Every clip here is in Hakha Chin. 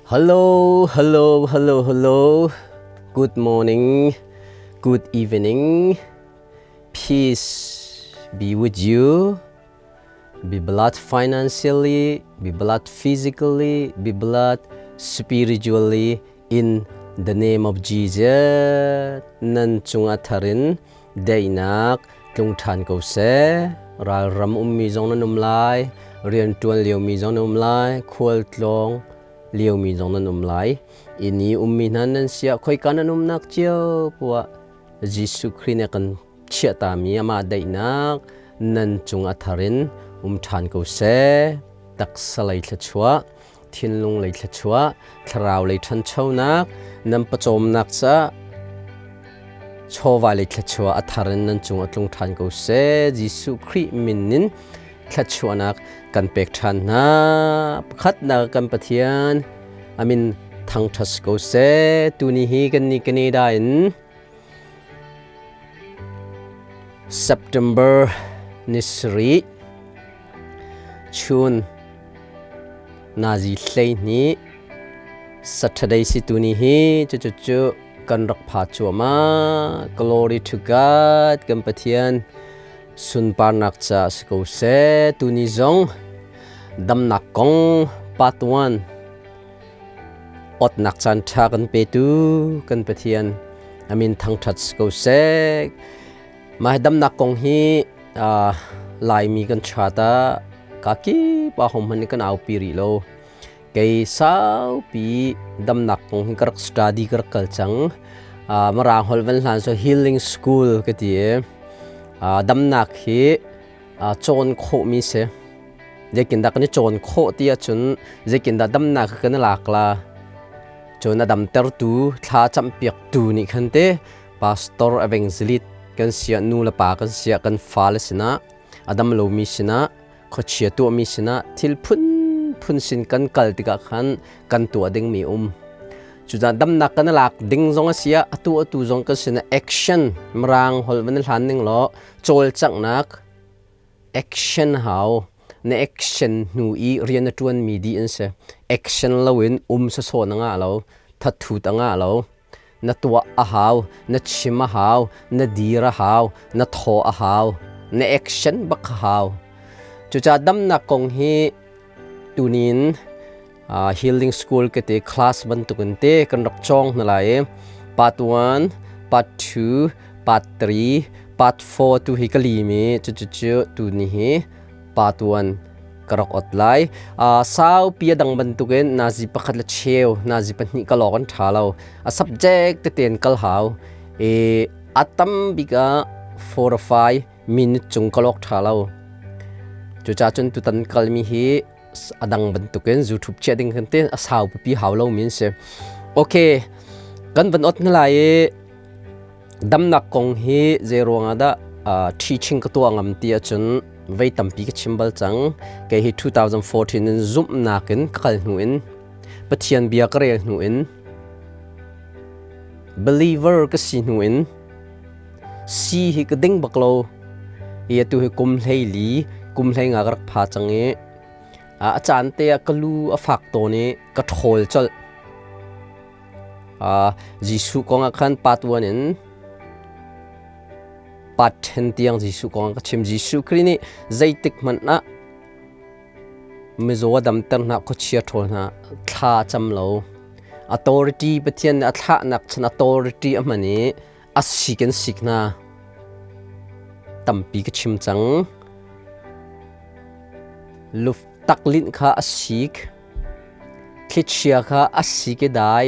Hello, hello, hello, hello. Good morning, good evening. Peace be with you. Be blessed financially, be blessed physically, be blessed spiritually in the name of Jesus. Nan cungah tharin daihnak tlung ṭhan ko seh. Ralram ummi zong nan um lai, rianṭuan liomi zong nan um lai, khualtlawng liomi zong nan um lai. Inn i ummi hna nan siah khoika nan umnak cio poah Jesuh Khrih nih a kan chiahtami amah daihnak nan cung a thar in um ṭhan ko seh. Taksa lei thluachuah, thinlung lei thluachuah, thlarau lei ṭhanchonak, nan pawcawmnak caah chawva lei thluachuah a thar in nan cung a tlung ṭhan ko seh. Jesuh Khrih min in thluachuahnak kan pek ṭhan hna. Pakhatnak kan Pathian amin thangṭhat ko seh. Tuni hi kan ni Canada in September ni sarih chun nazi 12 Saturday si tuni hi cucu kan rak pha cuahmah. Glory to God, kan Pathian sunparnak ca si ko seh. Tuni zong damnak kong part 1 otnak caan ṭha kan petu kan Pathian amin thangṭhat si ko seh. Mah damnak kong hi Laimi kan chat ah ka kip ah hom kan aupi rih lo. Kei saupi damnak kong hi ka rak study ka rak kal cang. Mirang holh van hlan so healing school ka ti i damnak hi cawn khawhmi si. Zeitindah kan i cawn khawh ti ahcun zeitindah damnak kan i lak la. Cun a damtertu thla campiaktu nih khan te pastor evangelist kan siah nu le pa kan siah kan fale sinah a dam lomi sinah khuachia tuahmi sinah thil phunphun sin kan kal tikah khan kan tuah dingmi um. Cucaah damnak kan lak ding zong a si ah atu atu zong kan sinah action mirang holh van hlan ning law cawlcanghnak action hau na action hnu i rian na ṭuanmi dih an si. Action loin um sawsawh na ngah lo, thathut a ngah lo. Na tuah a hau, na chim a hau, na dir a hau, na thaw a hau, na action bak a hau. Cucaah damnak kong hi tunin healing school ke te class bantukin te kan rak cawng hna lai i part 1, part 2, part 3, part 4 tu hi ka lim i cucucu tuni hi part 1 ka rak ot lai. Saupi a dang bantukin nazi pakhat le cheu, nazi pahnih ka lawk an ṭha lo. A subject tete in kal hau. I a tam bik ah 4 or 5 minute cung ka lawk ṭha lo. Cucaah cun tutan kalmi hi a dang bantukin YouTube chiah ding kan te a sau pipi hau lo mi an si. Okay, kan van ot hna lai i damnak kong hi zei ruangah dah teaching ka tuah ngam ti ahcun vei tampi ka chim bal cang. Kei hi 2014 in zumhnak in ka kal hnu in Pathian bia ka rel hnu in believer ka si hnu in si hi ka ding bak lo. I atu hi kum hlei li kum hlei nga ka rak pha cang i a caan te ah ka lu a fak tawn i ka ṭhawl colh. Jesuh kong ah khan part 1 in part 10 tiang Jesuh kong ah ka chim. Jesuh Khrih nih zeitik hmanh ah mizaw a damter hna, khuachia ṭhawl hna, thla a cam lo. Authority Pathian nih a thlahnak chan authority a hman i a sik in sik hna. Tampi ka chim cang. Luf taklinh kha a sik. Thlichia kha a sik i dai.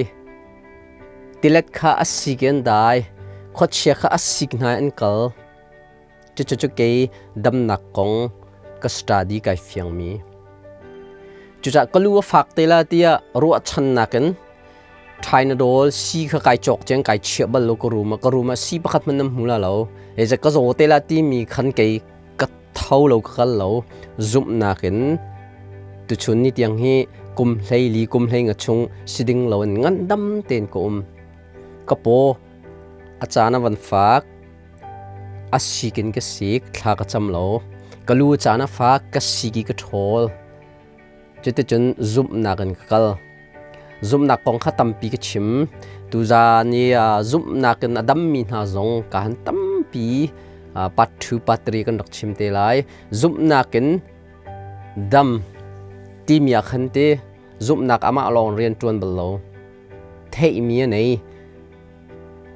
Tilet kha a sik i an dai. Khuachia kha a sik hna i an kal. Cucu kei damnak kong ka study kai fiangmi. Cucaah ka lu a fak te la tiah ruahchannak in Tramadol si kha kai cawk ceng kai chiah bal lo ka room ah. Ka room ah si pakhat hmanh nan hmu la lo. Eza ka zaw te la timi khan kei ka tho lo ka kal lo. Zumhnak in tuchun ni tiang hi kum hlei li kum hlei nga chung si ding lo in ngandam tein ka um. Ka paw a caan a van fak. A sik in ka sik, thla ka cam lo. Ka lu caan a fak, ka sik i ka ṭhawl. Cuticun zumhnak in ka kal. Zumhnak kong kha tampi ka chim. Tuzan i zumhnak in a dammi hna zong ka han tampi part 2 part 3 kan rak chim te lai. Zumhnak in dam timi ah khan te zumhnak amah lawng rian ṭuan bal lo. Theihmi a nei.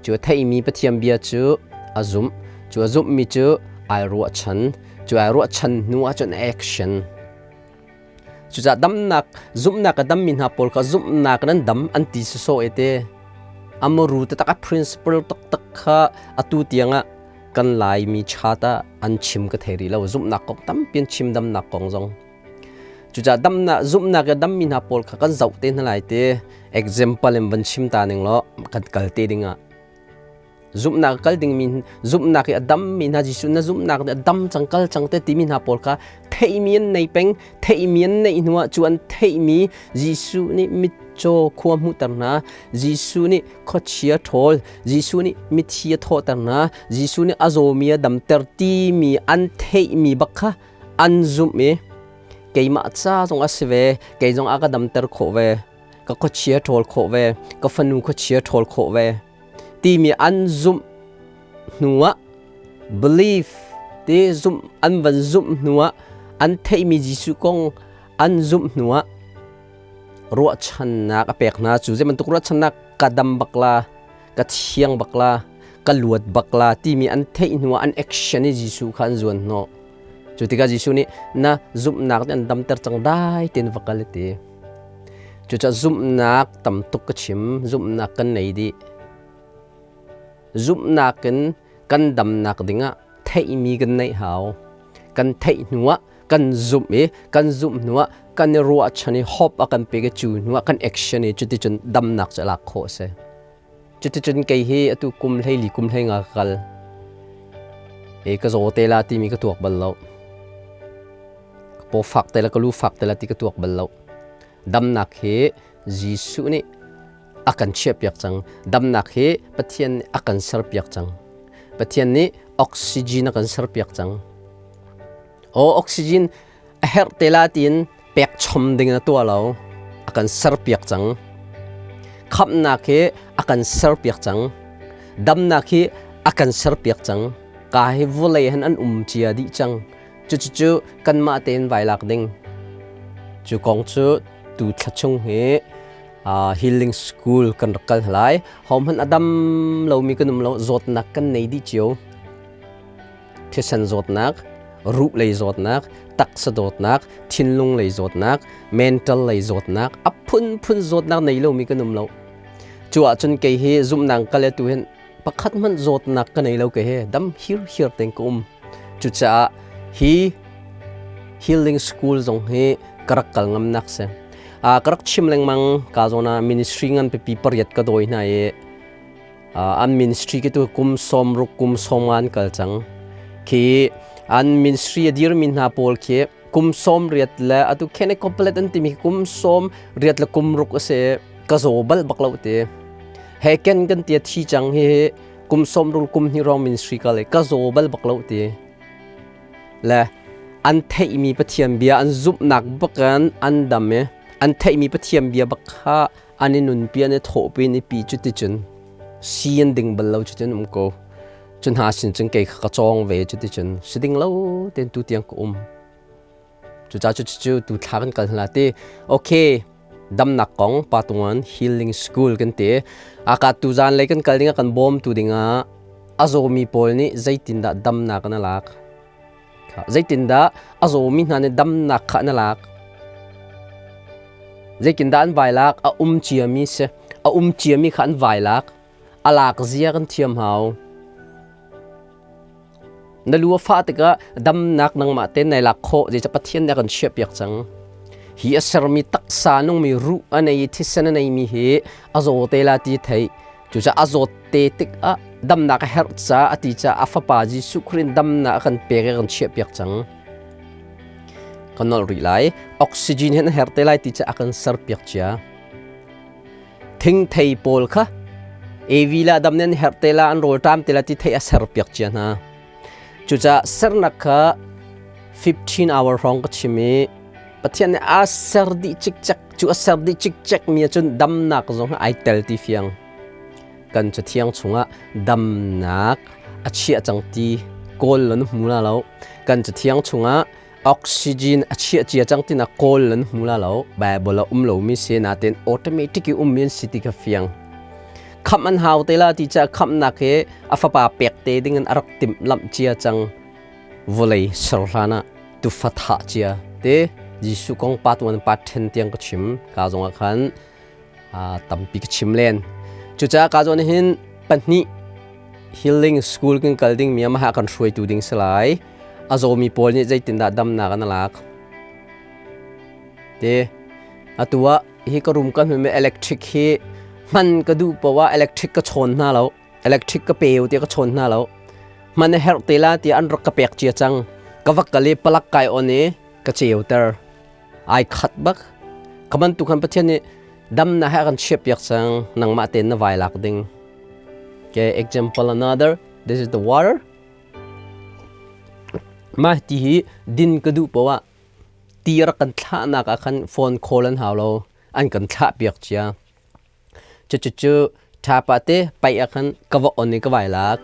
Cu a theihmi Pathian bia cu a zumh. Cu a zumhmi cu ai ruahchan. Cu ai ruahchan hnu ahcun action. Cucaah damnak, zumhnak a dammi hna pawl kha zumhnak in an dam an ti sawsawh e te. Amaru taktak a principle taktak kha atu tiangah kan Laimi chat ah an chim ka thei rih lo. Zumhnak kong tampi an chim damnak kong zong. Cucaah damnak, zumhnak i dammi hna pawl kha kan zoh te hna lai te. Example in van chim ta ning law kan kal te dingah. Zumhnak kal dingmi zumhnak i a dammi hna Jesuh na zumhnak nih a dam cang kal cang te timi hna pawl kha theihmi an nei peng theihmi an neih hnuah cu an theihmi Jesuh nih mitcaw khua hmuhter hna Jesuh nih khuachia ṭhawl Jesuh nih mithi a thawhter hna Jesuh nih a zawmi a damter timi an theihmi bak kha an zumh i keimah ca zong a si ve kei zong a ka damter khawh ve ka khuachia ṭhawl khawh ve ka fanu khuachia ṭhawl khawh ve timi an zumh hnuah belief ti zumh an van zumh hnuah an theihmi Jesuh kong an zumh hnuah ruahchannak a pek hna. Cu zei bantuk ruahchannak? Ka dam bak la, ka thiang bak la, ka luat bak la timi an theih hnuah an action i Jesuh kha an zuan hnawh. Cu tikah Jesuh nih na zumhnak nih an damter cang, dai tein va kal ti. Cucaah zumhnak tam tuk ka chim, zumhnak kan nei dih. Zumhnak in kan damnak dingah theihmi kan neih hau. Kan theih hnuah kan zumh i kan zumh hnuah kan i ruahchan i hope a kan pek i cu hnuah kan action i cuticun damnak cu lak khawh a si. Cuticun kei hi atu kum 14 kum 15 ka kal. E ka zaw te la timi ka tuak bal lo. Ka paw fak te la ka lu fak te la ti ka tuak bal lo. Damnak hi Jesuh nih a kan chiahpiak cang. Damnak hi Pathian nih a kan serpiak cang. Pathian nih oxygen a kan serpiak cang. O oxygen a herh te la tiin pek chom ding na tuah lo. A kan serpiak cang. Khamhnak hi a kan serpiak cang. Damnak hi a kan serpiak cang. Ka hi vawlei han an um cia dih cang. Cucu kanmah tein vai lak ding. Cu kong cu tu thla chung hi healing school kan rak kal lai. Hohmanh a dam lomi kan um lo, zawtnak kan nei dih cio. Thisen zawtnak, ruh lei zawtnak, taksa dawtnak, thinlung lei zawtnak, mental lei zawtnak, a phunphun zawtnak nei lomi kan um lo. Cu ahcun kei hi zumhnang kal tu hin pakhat hmanh zawtnak ka nei lo kei he dam hir hir tein ka um. Cucaah hi healing school zong hi ka rak kal ngamnak si. Ka rak chim lengmang ka zawn ah ministry ngan pipi pariat ka dawi hna i an ministry ki tu kum 60 kum 50 an kal cang. Khi an ministry a dirmi hna pawl khi kum 80 le atu khene complete an timi kum 80 le kum ruk a si ka zaw bal bak lo ti. He ken kan tia thi cang hi kum 60 kum hnih rong ministry ka le ka zaw bal bak lo ti le an theihmi Pathian bia an zumhnak bakan an dam i an theihmi Pathian bia bak kha an i nunpi an i thawhpi an i pi cu ti cun si an ding bal lo cu cun um ko cu hna sin cun kei kha ka cawng ve cu ti cun si ding lo ten tu tiang ka um. Cucaah cucu tu thla kan kal hna ti. Okay, damnak kong Patungan Healing School kan ti. Aka tu zan lei kan kal dingah kan bawm tu dingah a zawmi pawl nih zeitindah damnak an lak? Zeitindah a zawmi hna nih damnak kha an lak? Zeitindah an vai lak? A um ciami si. A um ciami kha an vai lak. A lak zia kan thiam hau. Na lu a fah tikah damnak nangmah tein nai lak khawh, zeicah Pathian nih a kan chiahpiak cang. Hi a sermi taksa nungmi ruh a nei i thisen a neimi hi a zaw te la ti theih. Cucaah a zawt te tikah damnak a herh caah a ti caah a fapa Jesuh Khrih in damnak a kan pek i a kan chiahpiak cang. Kan nolh rih lai. Oxygen hin a herh te lai ti caah a kan serpiak cia. Thingthei pawl kha Evi le Adam nih an herh te la, an rawlṭam te la ti theih a serpiak cia hna. Cucaah sernak kha 15 hour hrawng ka chim i Pathian nih a ser dih cikcek. Cu a ser dih cikcek mi ahcun damnak zong ai tel ti fiang. Kan cathiang chungah damnak a chiah cang ti kawl lan hmu la lo. Kan cathiang chungah oxygen a chiah cia cang tina kawl lan hmu la lo. Bible a um lomi si natin automatic i ummi an si ti kha fiang. Khamh an hau te la ti ca khamhnak hi a fapa pek te ding in a rak timh lamh cia cang. Vawlei ser hlan ah tufa thah cia te Jesuh kong part 1 part 10 tiang ka chim ka zong ah khan tampi ka chim len. Cucaah ka zawn hin pahnih healing school kan kal ding mi amaha kan hruaitu ding si lai. A zawmi pawl nih zeitindah damnak an lak te atu ah hi ka room kan hmun electric hi hman ka duh poah electric ka chawn hna lo, electric ka peu ti ka chawn hna lo. Hman a herh te la ti an rak ka pek cia cang. Ka vak kal i palak kai on i ka ceuter ai khat bak. Ka bantuk khan Pathian nih dam na he kan chiah piak cang, nangmah tein na vai lak ding. Okay, example another, this is the water. Mah ti hi din ka duh poah ti rak kan thlahnak ah khan phone call an hau lo, an kan thlah piak cia. Cucucu ṭhapa te paih ah khan ka va on i ka vai lak.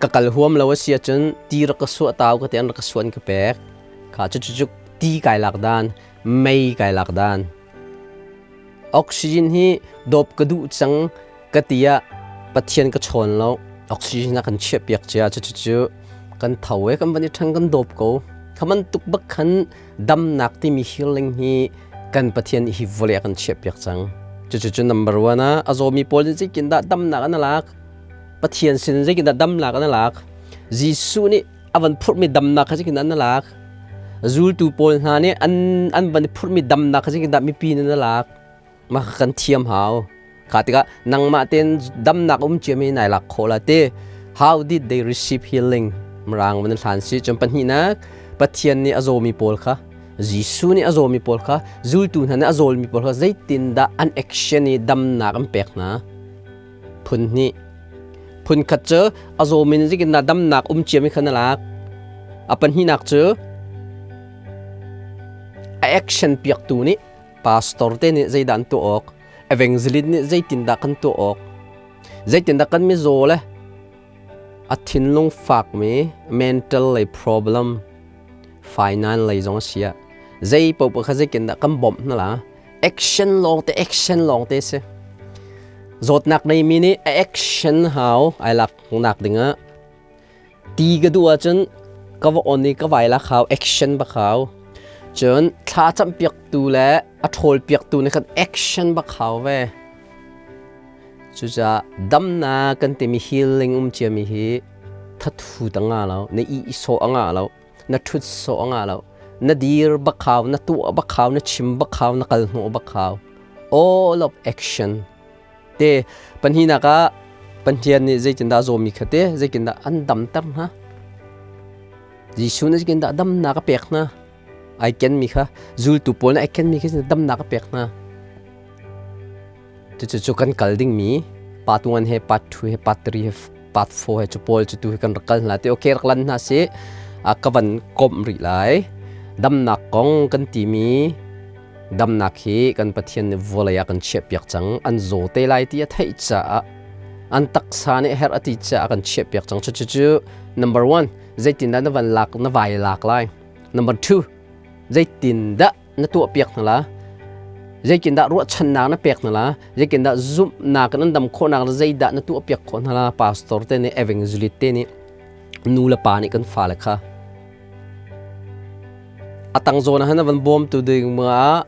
Ka kal huam lo a si ahcun ti rak ka suah tau ka ti, an rak ka suan ka pek. Kha cucucu ti kai lak dan, mei kai lak dan. Oxygen hi dawp ka duh cang ka ti ah Pathian ka chawn lo. Oxygen a kan chiah piak cia. Cucucu kan tho i kan van i ṭhang kan dawp ko. Kha bantuk bak khan damnak timi healing hi kan Pathian hi vawlei a kan chiahpiak cang. Cucu number one ah a zawmi pawl nih zeitindah damnak an lak? Pathian sin zeitindah damnak an lak? Jesuh nih a van phurhmi damnak kha zeitindah an lak? Zultu pawl hna nih an van phurhmi damnak kha zeitindah mipi nih an lak? Mah kan thiam hau. Kha tikah nangmah tein damnak um ciami nai lak khawh la ti. How did they receive healing? Mirang van hlan si. Cun pahnihnak, Pathian nih a zawmi pawl kha, Jesuh nih a zawmi pawl kha, zultu hna nih a zawlmi pawl kha zeitindah an action i damnak an pek hna? Phun hnih. Phun khat cu a zawmi nih zeitindah damnak um ciami kha na lak. A pahnihnak cu a action piaktu nih pastor te nih zeidah an tuah awk, evangelist nih zeitindah kan tuah awk, zeitindah kan mizaw le a thinlung fakmi mental lei problem, finance lei zong a si ah zei paoh kha zeitindah kan bawmh hna la. Action lawng te, action lawng te si. Zawtnak neimi nih a action hau ai lak nak dingah. Ti ka duh ahcun ka va on i ka vai la khau, action bak hau. Cun thla campiaktu le a ṭhawl piaktu nih khan action bak hau ve. Cucaah damnak kan timi healing um ciami hi thathu ta nga lo, na i sawh a nga lo, na ṭhut sawh a nga lo, na dir bak hau, na tuah bak hau, na chim bak hau, na kal hnawh bak hau. All of action. Te pahnihnak ah Pathian nih zeitindah a zawmi kha te zeitindah an damter hna. Jesuh nih zeitindah damnak a pek hna. Ai kenmi kha zultu pawl nih ai kenmi kha damnak a pek hna. Cucu kan kal dingmi part 1 he part 2 he part 3 he part 4 he cu pawl cu tu hi kan rak kal hna te. Okay, rak lan hna si ka van komh rih lai. Damnak kong kan timi damnak hi kan Pathian nih vawlei ah kan chiahpiak cang. An zaw te lai ti a theih caah, an taksa nih herh a ti caah kan chiahpiak cang. Cucu number one, zeitindah na van lak, na vai lak lai. Number two, zeitindah na tuah piak hna la, zeitindah ruahchannak na pek hna la, zeitindah zumhnak in an dam khawhnak zeidah na tuah piak khawh hna la. Pastor te nih, evangelist te nih, nu le pa nih kan fale kha atang zawn ah han van bawmtu ding ma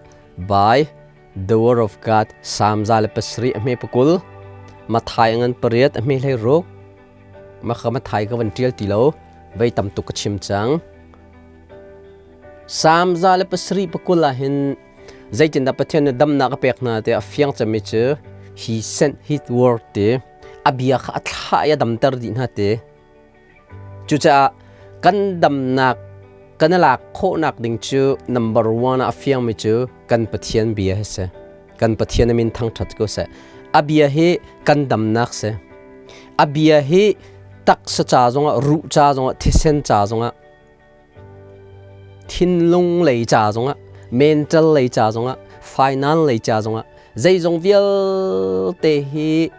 by the word of God. Psalm 107 a hme 20, Mathai ngan 8 a hme 16. Ma ka Mathai ka van tial ti lo, vei tam tuk ka chim cang. Psalm 107 20 ah hin zeitindah Pathian nih damnak a pek hna ti a fiang cemmi cu he sent his word ti, a bia kha a thlah i a damter dih hna ti. Cucaah kan damnak kan i lak khawhnak ding cu number one ah a fiangmi cu kan Pathian bia hi si. Kan Pathian a min thangṭhat ko seh. A bia hi kan damnak si. A bia hi taksa ca zongah, ruh ca zongah, thisen ca zongah, thinlung lei ca zongah, Mental lei ca zongah, finance lei ca zongah, zeizong vialte hi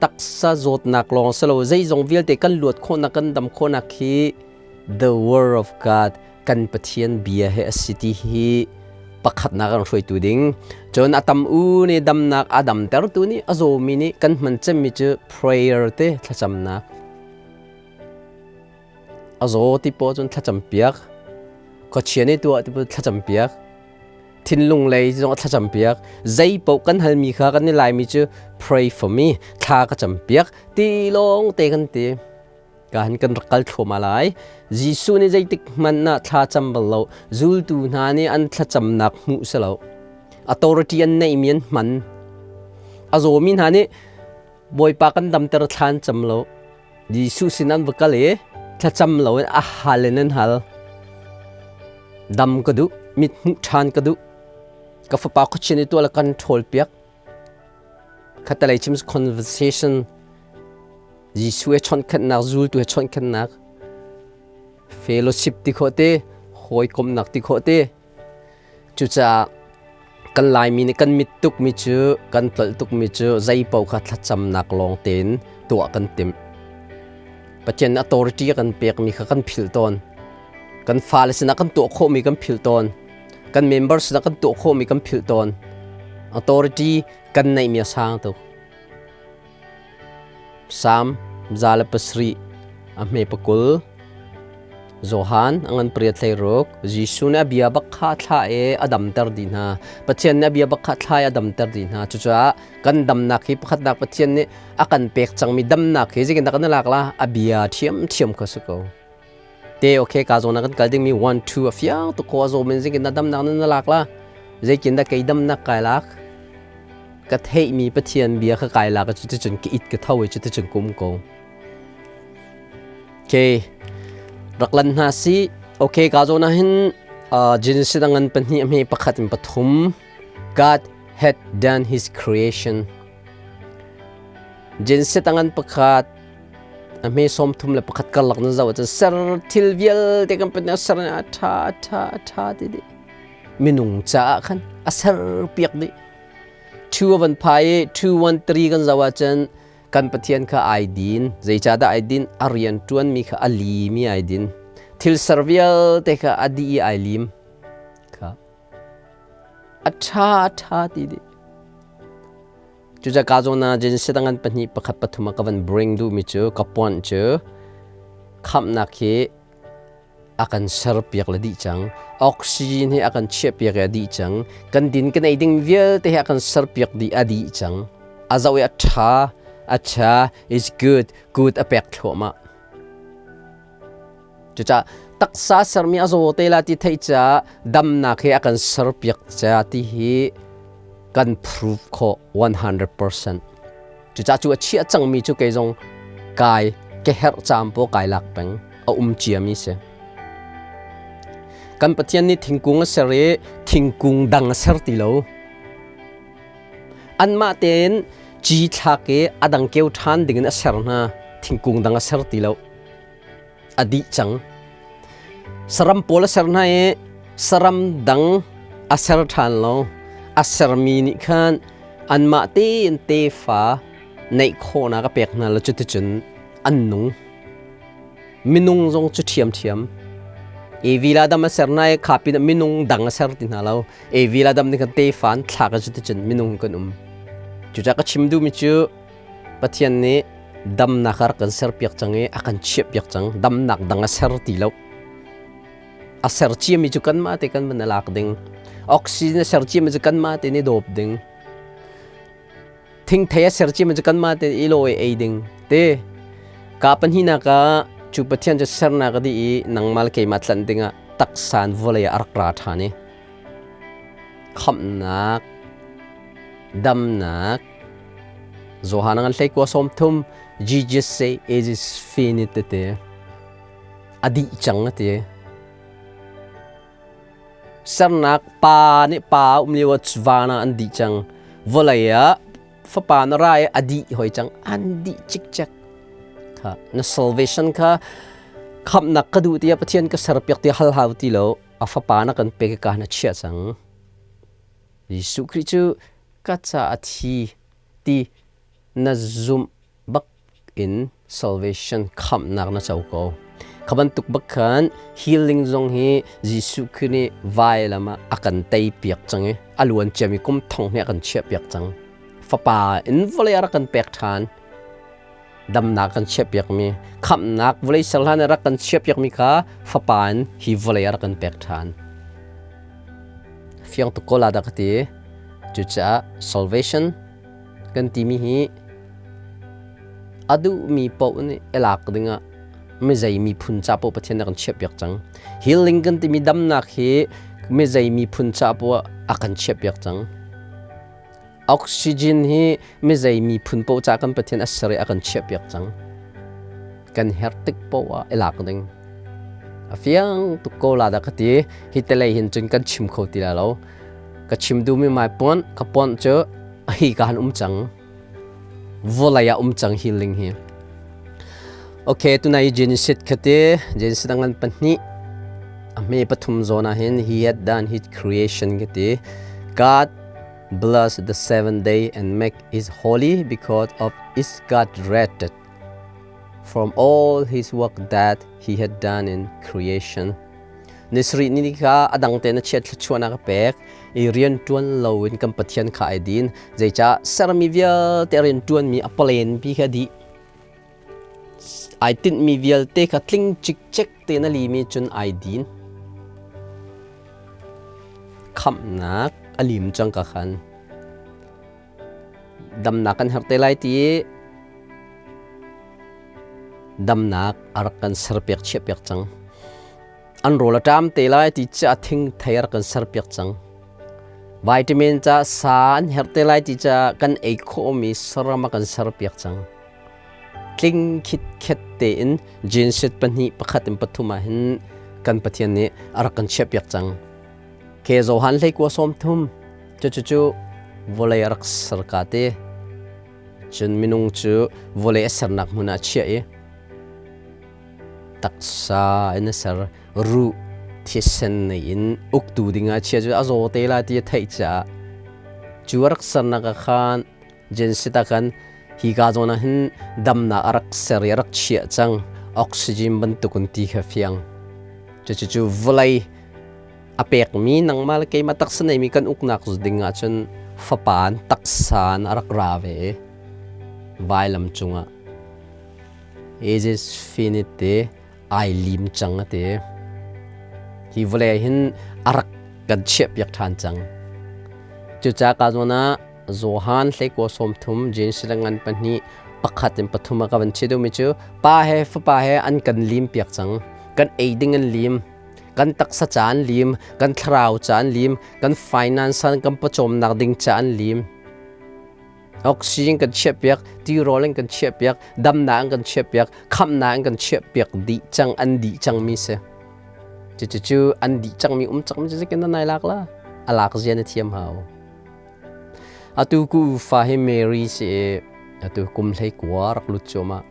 taksa zawtnak lawng si lo, zeizong vialte kan luat khawhnak, kan dam khawhnak hi the word of God, kan Pathian bia he a si ti hi pakhatnak an hruaitu ding. Cun a tam u nih damnak a damtertu nih a zawmi nih kan hman cemmi cu prayer te, thlacamnak. A zaw ti paw cun thlacam piak, khuachia nih tuah ti paw thlacam piak, thinlung lei zong a thlacam piak. Zei paoh kan halmi kha kan i laimi cu "Pray for me," thla ka cam piak ti lawng te kan ti. Ka han kan rak kal thluahmah lai. Jesuh nih zeitik hmanh ah thla cam bal lo. Zultu hna nih an thlacamnak hmuh si lo. Authority an neihmi an hman. A zawmi hna nih "Bawipa, kan damter," thla an cam lo. Jesuh sin an va kal i thlacam loin a hal in an hal. "Dam ka duh, mit hmuh ṭhan ka duh. Ka fapa khuachin i tuah le kan ṭhawl piak." Khatalei chim conversation, Jesuh he chawnhkhanhnak, zultu he chawnhkhanhnak, fellowship ti khawh te, hawikomhnak ti khawh te. Cucaah kan Laimi nih kan mit tukmi cu, kan tlolh tukmi cu zei paoh kha thlacamnak lawng tein tuah kan timh. Pathian authority a kan pekmi kha kan philh tawn. Kan fale sinah kan tuah khawhmi kan philh tawn. Kan member sinah kan tuah khawhmi kan philh tawn. Authority kan neihmi a sang tuk. Psalm 107 a hme 20, Johan a ngan 8 16. Jesuh nih a bia bak kha thla i a damter dih hna. Pathian nih a bia bak kha thla i a damter dih hna. Cucaah kan damnak hi pakhatnak Pathian nih a kan pek cangmi damnak hi zeitindah kan i lak la? A bia ṭhiamṭhiam kha si ko. Te okay, ka zawn ah kan kal dingmi one two a fiang tuk ko. A zaw men zeitindah damnak nan na lak la? Zeitindah kei damnak kai lak? Ka theihmi Pathian bia kha kai lak. Cuticun ka it, ka tho i cuticun ka um ko. Okay, rak lan hna si. Okay, ka zawn ah hin Genesis ngan pahnih a hme pakhat in pathum. God had done his creation. Genesis ngan pakhat a hme 31 karlak na zoh ahcun ser thil vialte kan pan ser a ṭha, a ṭha, a ṭha ti dih. Minung caah khan a ser piak dih. Two a van phai i 213 kan zoh ahcun kan Pathian kha ai din. Zeicahdah ai din? A rian ṭuanmi kha a limi ai din. Thil ser vialte kha a dih i ai lim kha. A ṭha, a ṭha ti dih. Cucaah zawn ah Genesis ngan pahnih pakhat pathum ah ka van bring duhmi cu, ka point cu, khamhnak hi a kan serpiak le dih cang. Oxygen hi a kan chiahpiak i a dih cang. Kan din kan ei ding vialte hi a kan serpiak dih, a dih cang. A zoh i a ṭha, a ṭha, is good, good a pek thluahmah. Cucaah taksa sermi a zaw te la ti theih caah damnak hi a kan serpiak ca ti hi kan prove khawh 100%. Cucaah cu a chiah cangmi cu kei zong kai ke herh caam paw kai lak peng, a um ciami si. Kan Pathian nih thingkung a ser i thingkung dang a ser ti lo. Anmah tein ci thlak i a dang keu ṭhan dingin a ser hna. Thingkung dang a ser ti lo. A dih cang. Saram pawl a ser hna i saram dang a ser ṭhan lo. A sermi nih khan anmah tein tefa neih khawhnak a pek hna lo. Cuticun an nung. Minung zong cu ṭhiamṭhiam. Evi le Adam a ser hna i kha pinah minung dang a ser ti hna lo. Evi le Adam nih khan tefa an thlak i cuticun minung kan um. Cucaah ka chim duhmi cu Pathian nih damnak a rak kan serpiak cang i a kan chiahpiak cang. Damnak dang a ser ti lo. A ser ciami cu kanmah te kan van i lak ding. Oxygen a ser ciami cu kanmah te nih dawp ding. Thingthei a ser ciami cu kanmah te i lawi ei ding. Te ka pahnihnak ah cu Pathian cu sernak a dih i nangmah le keimah tlanh dingah taksa in vawlei ah a rak ra ṭhan i khamhnak, damnak, Johan ngan hlei kua 30, Jesus say it is finished tete, a dih cang a ti. Sernak pa nih pa um lio ah van ah an dih cang. Vawlei ah fapa na ra i a dih hoi cang, an dih cikcek. Kha na salvation kha, khamhnak ka duh tiah Pathian ka serpiak ti hal hau ti lo. A fapa na kan pek i ka na chiah cang. Jesuh Khrih cu ka ca a thi ti na zumh bak in salvation khamhnak na co ko. Kha bantuk bak khan healing zong hi Jesuh Khrih nih vailam ah a kan tei piak cang i a luan ciami kum thong hnih a kan chiah piak cang. Fapa in vawlei a rak kan pek ṭhan. Damnak kan chiah piakmi, khamhnak vawlei ser hlan a rak kan chiah piakmi kha Fapa in hi vawlei a rak kan pek ṭhan. Fiang tuk ko la dah ka ti. Cucaah salvation kan timi hi a duhmi paoh nih i lak dingah mizei miphun ca paoh Pathian nih a kan chiahpiak cang. Healing kan timi damnak hi mizei miphun ca paoh a kan chiahpiak cang. Oxygen hi mizei miphun paoh ca kan Pathian a ser i a kan chiahpiak cang. Kan herh tik paoh ah i lak ding. A fiang tuk ko la dah ka ti. Hi te lei hin cun kan chim kho ti la lo. Ka chim duhmi mai puan ka puan cu hi ka han um cang. Vawlei ah um cang healing hi. Okay, tunai Genesis khate Genesis angan pahnih a hme pathum zawn ah hin he had done his creation kati. God blessed the seventh day and make it holy because of its God rested from all his work that he had done in creation. Ni sarih ni kha a dang tein a chiat thluachuahnak a pek i rian ṭuan loin kan Pathian kha ai din. Zeicah sermi vialte rian ṭuanmi a palen pi kha dih. Ai tinhmi vialte kha tling cikcek tein a limi cun ai din. Khamhnak a lim cang ka khan. Damnak kan herh te lai ti damnak a rak kan serpiak chiahpiak cang. An rawl a ṭam te lai ti ca thing thei a rak kan serpiak cang. Vitamin ca sa an herh te lai ti ca kan ei khawhmi saram a kan serpiak cang. Tling khitkhet tein Genesis pahnih pakhat in pathum ah hin kan Pathian nih a rak kan chiahpiak cang. Ke Johan hlei kua sawm thum cucu vawlei a rak ser ka te. Cun minung cu vawlei a sernak hmun ah a chiah i taksa in a ser ruh thisen nei in uktu dingah a chiah cu a zaw te lai ti a theih caah cu a rak sernak ah khan Genesis ah khan hi ka zawn ah hin damnak a rak ser i a rak chiah cang oxygen bantukin ti kha fiang cucu vawlei a pekmi nangmah le keimah taksa neimi kan uknak ding ah cun fapa in taksa in a rak ra ve i vailam cungah It is finit te ai lim cang a ti. Hi vawlei hin a rak kan chiahpiak ṭhan cang. Cucaah ka zawn ah Johan hleikua sawmthum Jeans le ngan pahnih pakhat in pathum a ka van chih duhmi cu pa he fapa he an kan lim piak cang. Kan ei ding an lim. Kan taksa ca an lim, kan thlarau ca an lim, kan finance kan pawcawmnak ding ca an lim. Oxygen kan chiahpiak, tirawl in kan chiahpiak, damnak in kan chiahpiak, khamhnak in kan chiahpiak dih cang an dih cangmi si. Cucu an dih cangmi um cangmi cu zeitin nai lak la? A lak zia na thiam hau. Atu ku fa hi Mary si i atu kum hlei kua rak lut cuahmah.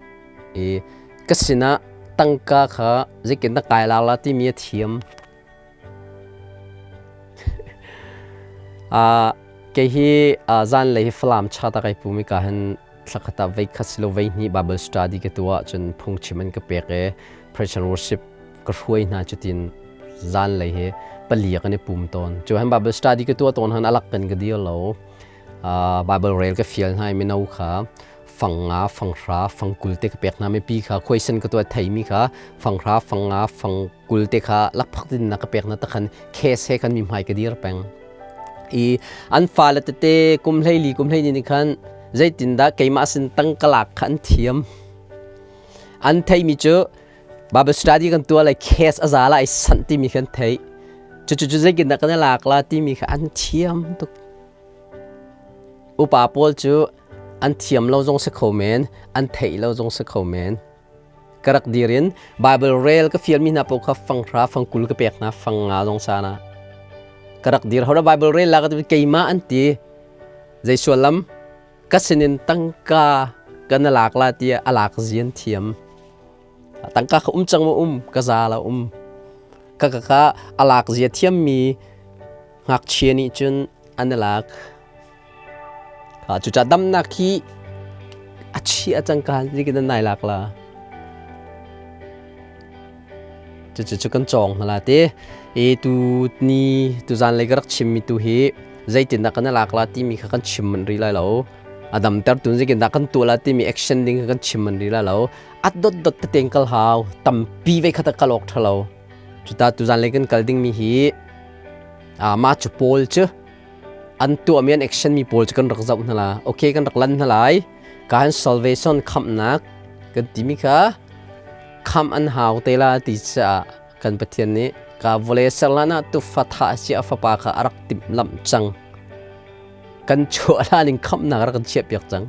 I ka sinah tangka kha zeitin na kai lak la timi a thiam. Kei hi zanlei hi Falam chat ah kai pum i ka hin thlakhat ah veikhat silo veihnih Bible study ka tuah cun phungchim an ka pek i praise and worship ka hruai hna cutin zanlei hi pali kan i pum tawn. Cu han Bible study ka tuah tawn han alak kan ka dir lo. Bible rel ka fial hna i mino kha fang nga fang hra fang kul te ka pek hna mipi kha khuaisen ka tuah theimi kha fang hra fang nga fang kul te kha lakphak din na ka pek na takhan case he khan mi hmai ka dir peng i an fale tete kum hlei li kum hlei ni khan zeitindah keimah sin tang ka lak kha an thiam an thei mi cu Bible study kan tua lai case a za lai san ti mi khan thei cu cu cu zeitindah kan lak la ti mi kha an thiam tuk upa pawl cu an thiam lo zong si kho men an theih lo zong si kho men ka rak dir in Bible rel ka fialmi hna paoh kha fang hra fang kul ka pek hna fang nga zong sana ka rak dir hora Bible rel la ka ti keimah an ti zei suallam ka sinin tangka kan lak la ti a lak zian thiam tangka ka um cang ma um ka za la um. Ka ka ka alak zia thiam mi ngakchia nih cun an lak. Kha cuca damnak hi a chia cangka zikin an nai lak la. Cucu cu kan cawng hna la te. E tu ni tu zan lei ka rak chim mi tu hi zeitindah kan lak la timi kha kan chim man ri lai lo. A damter tun zeitindah kan tuah la timi action ding kha kan chim man ri lai lo. At dot dot te teng kal hau. Tampi ve kha ta kal awk thalo. Cuta tu zan lei kan kal ding mi hi mah cu pawl cu an tuahmi an action mi pawl cu kan rak zoh hna la. Okay, kan rak lan hna lai. Kan salvation khamhnak kan timi kha khamh an hau te la ti caah kan Pathian nih ka vawlei serlan ah tufa tha a si a fapa kha a rak timhlamh cang. Kan chuah hlan in khamhnak rak kan chiahpiak cang.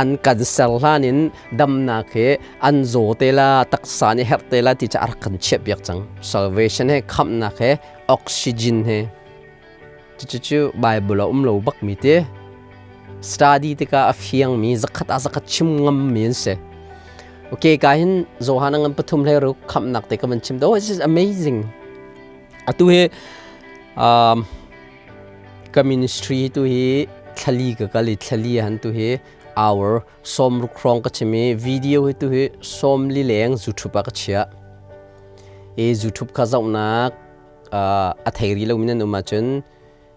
An kan ser hlan in damnak he an zaw te la, taksa nih herh te la ti ca a rak kan chiahpiak cang. Salvation he khamhnak he oxygen he cucu Bible a um lo bak mi te study tikah a fiang mi zakhat ah zakhat chim ngam mi an si. Okay, ka hin Johan ngan pathum hlei ruk khamhnak te ka van chim. Oh, this is amazing. Atu hi ka ministry tu hi thlali ka kal i thlali han tu hi hour 60 hrawng ka chim i video hi tu hi 40 leng YouTube ah ka chiah. I YouTube kha zohnak a thei ri lomi nan um ahcun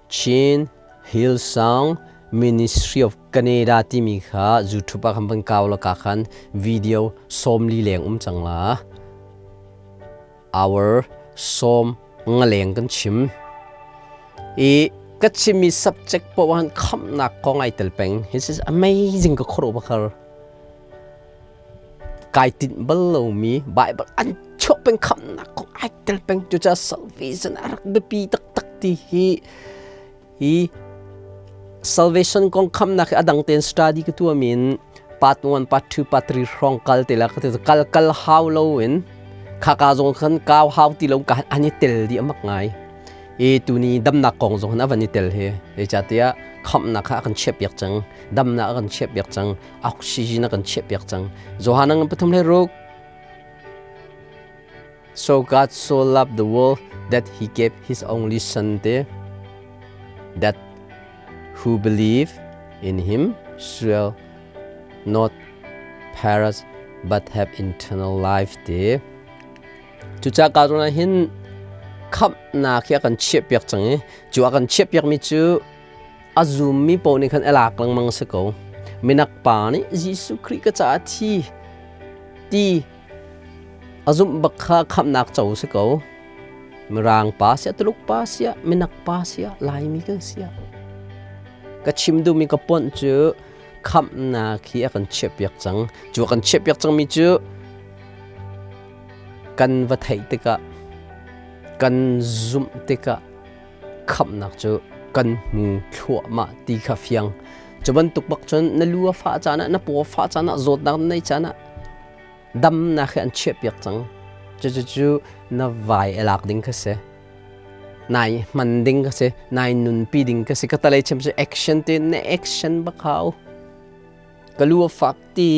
Chin Hillsong Ministry of Canada timi kha YouTube ah khan van kau la ka khan video 40 leng um cang la. Hour 50 leng kan chim. I ka chimmi subject poah han khamnak kong ai tel peng. This is amazing ka khoro bakar. Kai tinh bal lomi Bible an chuah peng khamnak kong ai tel peng. Cucaah salvation a rak biapi taktak ti hi hi salvation kong khamnak hi a dang tein study ka tuah min part 1, part 2, part 3 hrawng kal te la ka ti kal kal hau lo in khaka zong khan kau hau ti lo ka an i tel di amak ngai. E tuni damnak kong zong han avan i tel hi zeicahtiah khamnak kha a kan chiahpiak cang, damnak a kan chiahpiak cang, oxygen a kan chiahpiak cang. Johan ang pathum le ruk. So God so loved the world that he gave his only son te that who believe in him shall not perish but have eternal life te. Cucaah ka zawn ah hin khamhnak hi a kan chiahpiak cang i cu a kan chiahpiakmi cu a zummi paoh nih khan a lak lengmang a si ko. Minak pa nih Jesuh Khrih ka caah thi ti a zumh bak kha khamhnak co a si ko. Mirang pa siah, Tuluk pa siah, minak pa siah, Laimi kan siah. Ka chim duhmi ka ponh cu khamhnak hi a kan chiahpiak cang. Cu a kan chiahpiak cangmi cu kan va theih tikah, kan zumh tikah khamhnak cu kan hmu thluahmah ti kha fiang. Cu bantuk bak cun na lu a fah caan ah, na paw a fah caan ah, zawtnak na neih caan ah damnak hi an chiahpiak cang. Cucu na vai a lak ding kha si. Nai hman ding ka si, nai nunpi ding ka si. Ka talei chim cu action ti na action bak hau. Ka lu a fak ti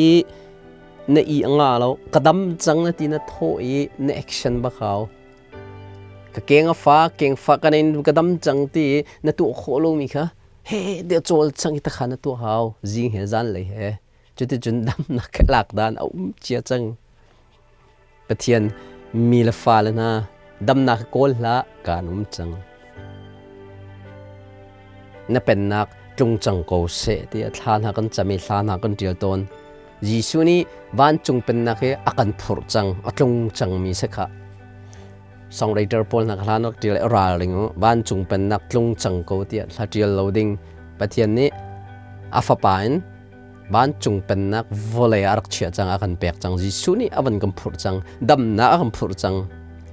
na i a nga lo, ka dam cang na ti na thawh i na action bak hau. Ka keng a fak, keng fak ka nein ka dam cang ti na tuah khawh lomi kha he de cawl cang i takha na tuah hau zing he zan lei he. Cuticun damnak lak dan a um cia cang. Pathian mi le fale hna damnak kawl hlah kaan um cang. Na pennak tlung cang ko seh tiah thla hna kan cam i hla hna kan ṭial tawn. Jesuh nih vancung pennak hi a kan phurh cang, a tlung cangmi si khah. Songwriter pawl hna hla nak ṭial ralring u, vancung pennak tlung cang ko tiah hla ṭial lo ding. Pathian nih a fapa in vancung pennak vawlei ah a rak chiah cang, a kan pek cang. Jesuh nih a van kan phurh cang, damnak a kan phurh cang,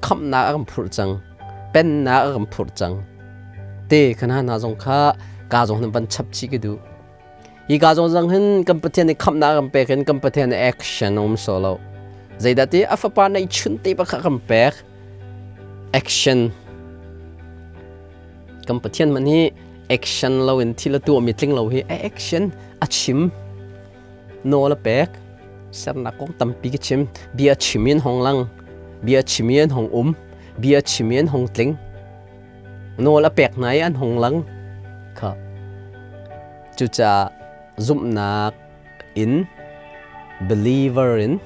khamhnak a kan phurh cang, pennak a kan phurh cang. Te khan hna zong kha ka zong hin van chap chih ka duh. Hi ka zong zang hin kan Pathian nih khamhnak a kan pek hin kan Pathian nih action a um so lo. Zeidah ti a fapa neih chun te pakha kan pek action. Kan Pathian man hi action lo in thil a tuahmi tling lo hi a action a chim, nawl a pek. Sernak kong tampi ka chim. Bia chim in hong lang, bia chim in hong um. Bia chim i an hung tling. Nawl a pek hna i an hung lang. Kha. Cucaah zumhnak in, believer in,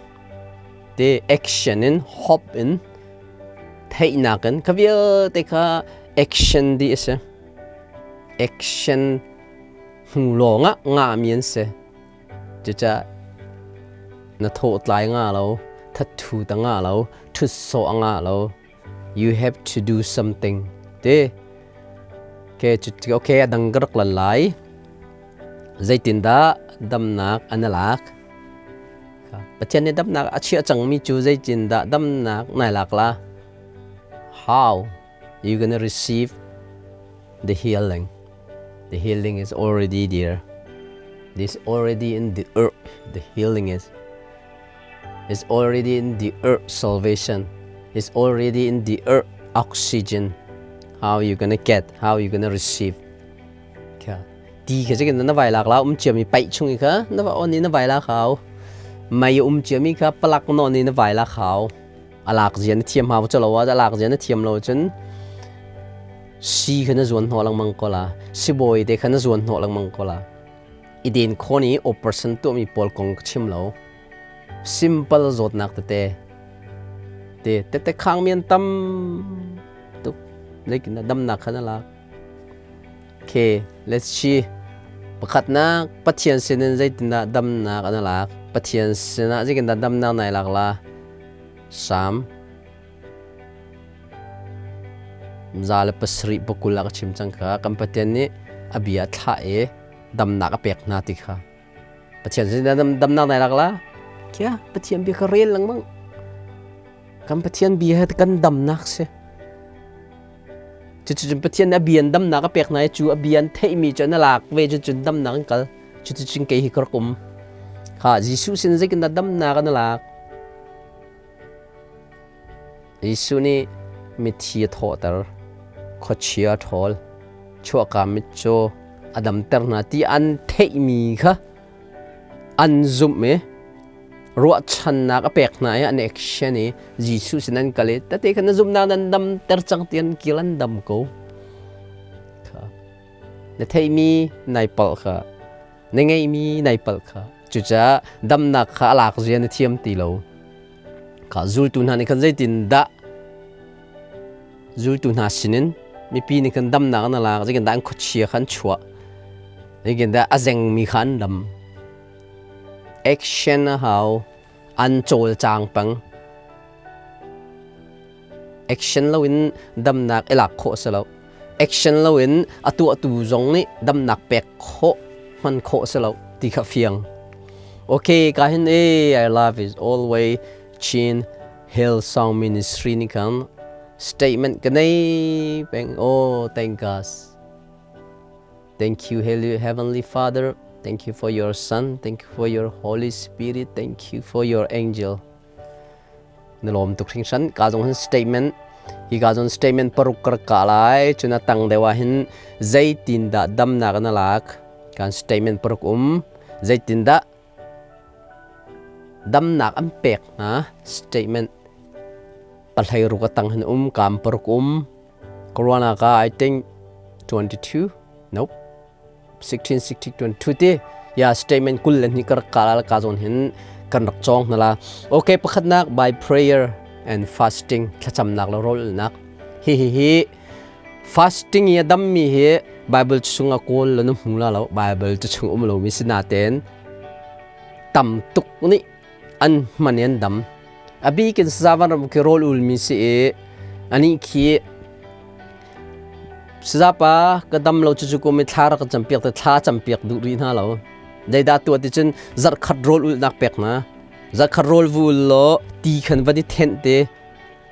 te action in, hope in, theihnak in, kha vialte kha action dih a si. Action hnu lawngah ngahmi an si. Cucaah na thawhtlai nga lo, thatthu ta nga lo, ṭhut sawh a nga lo. You have to do something. Te. Okay, okay, a dang ka rak lan lai. Zeitindah damnak an lak? Pathian nih damnak a chiah cangmi cu zeitindah damnak nai lak la? How you gonna receive the healing? The healing is already there. This already in the earth. The healing is. It's already in the earth salvation. It's already in the earth oxygen. How you gonna get? How you gonna receive? Kha ti kha chikin na vai lak la ciami paih chung i kha na va on i na vai la khau mei um ciami kha palak non i na vai la khau a lak zia na thiam hau chalo a lak zia na thiam lo cun si kha na zuan hnawh lengmang ko la sibawi te kha na zuan hnawh lengmang ko la i den khawn i operation tuahmi pawl kong ka chim lo simple zawtnak tete te tete khang mi an tam tuk leikin damnak kha na lak. Okay, let's see. Pakhatnak, Pathian sinin zeitindah damnak an lak? Pathian sinah zeitindah damnak nai lak la? Psalm 107 pakul ah ka chim cang kha. Kan Pathian nih a bia a thlah i damnak a pek hna ti kha. Pathian sin damnak nai lak la? Kia, Pathian bia kha rel lengmang. Kan Pathian bia he kan damnak si. Cuticun Pathian nih a bia in damnak a pek hna i cu a bia an theihmi cu an lak ve cucun damnak an kal. Cuticun kei hi ka rak um. Kha Jesuh sin zeitindah damnak an lak? Jesuh nih mithi a thawhter, khuachia a ṭhawl, chuahka mitcaw a damter hna ti an theihmi kha an zumh i ruahchannak a pek hna i an action i Jesuh sin an kal i tate khan na zumhnak nan damter cang ti an kil an dam ko. Kha na theihmi nai palh kha, na ngeihmi nai palh kha. Cucaah damnak kha a lak zia na thiam ti lo. Kha zultu hna nih khan zeitin dah zultu hna sinin mipi nih khan damnak an lak, zeitin dah an khuachia kha an chuah, zeitin dah a zengmi kha an dam. Action a hau, an cawlcang peng. Action loin damnak i lak khawh a si lo. Action loin a tuahtu zong nih damnak pek khawh, hman khawh a si lo ti kha fiang. Okay, ka hin e I love is always Chin Hillsong Ministry nih khan statement ka nei peng. Oh, thank God. Thank you, Heavenly Father. Thank you for your Son. Thank you for your Holy Spirit. Thank you for your angel. Na lawm tuk hringhran. Ka zong hin statement hi ka zong statement paruk kar ka lai. Cun a tang deuh ah hin zeitindah damnak na lak. Kan statement paruk um. Zeitindah damnak an pek hna statement pahlei ruk a tang hin um kam paruk um. Corona ka I think 22 nope 16 16 22 ti ya statement kul le hnih ka rak ka la ka zawn hin kan rak cawng hna la. Okay, pakhatnak, by prayer and fasting, thlacamnak le rawlulnak. Hi hi hi fasting i a dammi hi Bible chung a kawl lo na hmu la lo. Bible cu chung um lomi si natein tam tuk nih an hman i an dam. A bikin sazavan ram khi rawl ulmi si i anih khi sazapa ka dam lo cu kum i thla rak ka campiak te thla campiak duh rih hna lo. Zeidah tuah ti cun zarhkhat rawl ulnak pek hna. Zarhkhat rawl vul law ti khan van i thenh te.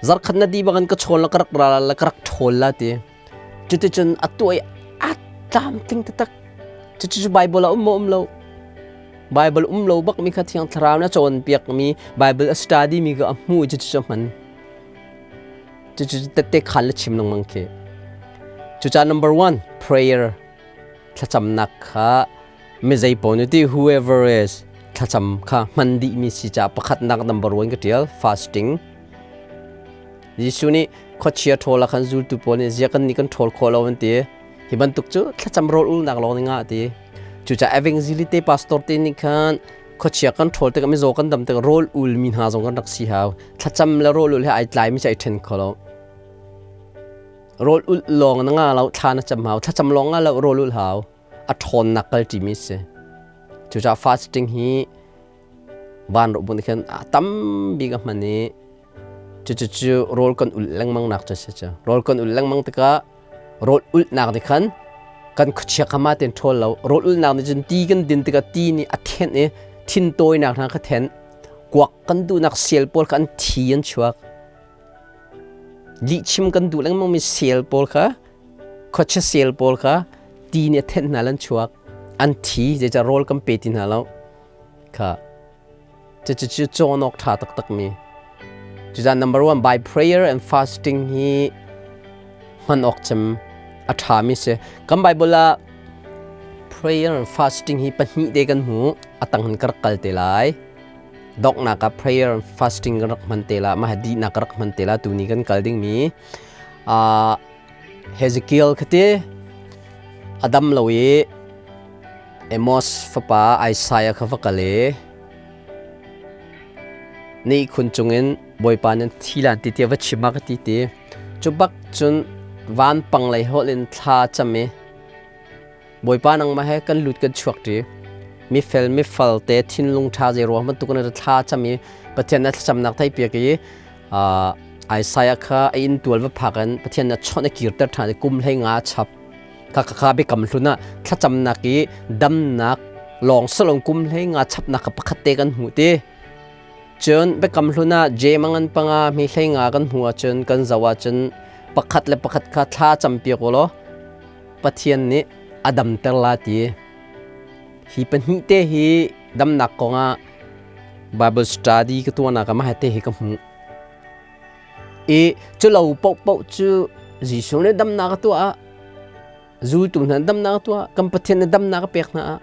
Zarhkhat na di bangin ka chawl la ka rak ra la ka rak ṭhawl la ti. Cuticun a tuah i a tlamtling taktak. Cucu Bible ah um maw um lo? Bible um lo bak mi kha Thiang Thlarau na cawnpiak mi Bible a study mi kha a hmu i cucu a hman. Cucu tette khan le chim lengmang khi. Cucaah number one, prayer, thlacamnak kha mi zei paoh nih ti whoever is thlacam kha hman dih mi si caah pakhatnak number one ka tial fasting. Jesuh nih Khuachia ṭhawl ah khan zultu pawl nih zia kan nih kan ṭhawl khawh lo an ti. Hi bantuk cu thlacam rawl ulnak lawng nih ngah ti. Cucaah evangelite pastor te nih khan khuachia kan ṭhawl tikah mizaw kan dam tikah rawl ul mi hna zong kan rak si hau. Thlacam le rawl ul he ai tlai mi cu ai ṭhen kho lo. Rawl ul lawng na nga lo, thla na cam hau. Thlacam lawng nga lo, rawl ul hau. A ṭhawnnak kal ṭimi si. Cucaah fasting hi van ro bun khan a tam bik a hman i cucucu rawl kan ulh lengmang nak cu si cu. Rawl kan ulh lengmang tikah rawl ulhnak nih khan kan khuachia kha ma ten ṭhawl lo. Rawl ulhnak nih cun ti kan din tikah ti nih a thenh i thin tawinak hna kha thenh. Kuak kan duhnak sel pawl kha an thi an chuak. Lihchim kan duh lengmang mi sel pawl kha khuachia sel pawl kha ti nih a thenh hna lan chuak. An thi zeicah rawl kan pe ti hna lo. Kha cucu cawn awk ṭha taktak mi. Cucaah number one, by prayer and fasting hi hman awk cem a ṭhami si. Kan Bible ah prayer and fasting hi pahnih te kan hmu. A tang hin ka rak kal te lai. Donghnak ah prayer and fasting kan rak hman te la. Mah dihnak ka rak hman te la. Tuni kan kal dingmi Hezekiel khati a dam lo i Amos fapa Isaiah kha va kal i na ihkhun cungin Bawipa nih thi lan ti tiah va chim a ka ti ti. Cu bak cun vanpang lei holh in thla cam i Bawipa, nangmah he kan lut kan chuak ṭi. Mifel mifal te thinlung ṭha zei ruang bantuk in thla cam i Pathian na thlacamnak theihpiak i Isaiah kha a inntual va phak in Pathian na chawnh a kirter ṭhan i kum 15 a chap. Kha kha biakam hlun ah thlacamnak i damnak lawng salong kum 15 chapnak kha pakhat te kan hmuh ti. Cun biakam hlun ah Jem a ngan panga mi 15 kan hmuh ahcun kan zoh ahcun pakhat le pakhat kha thla campiak u law Pathian nih a damter la ti. Hi pahnih te hi damnak kong ah Bible study ka tuahnak ah mah te hi ka hmuh. I cu lo paohpaoh cu Jesuh nih damnak a tuah ah, zultu hna damnak a tuah, kan Pathian nih damnak a pek hna ah,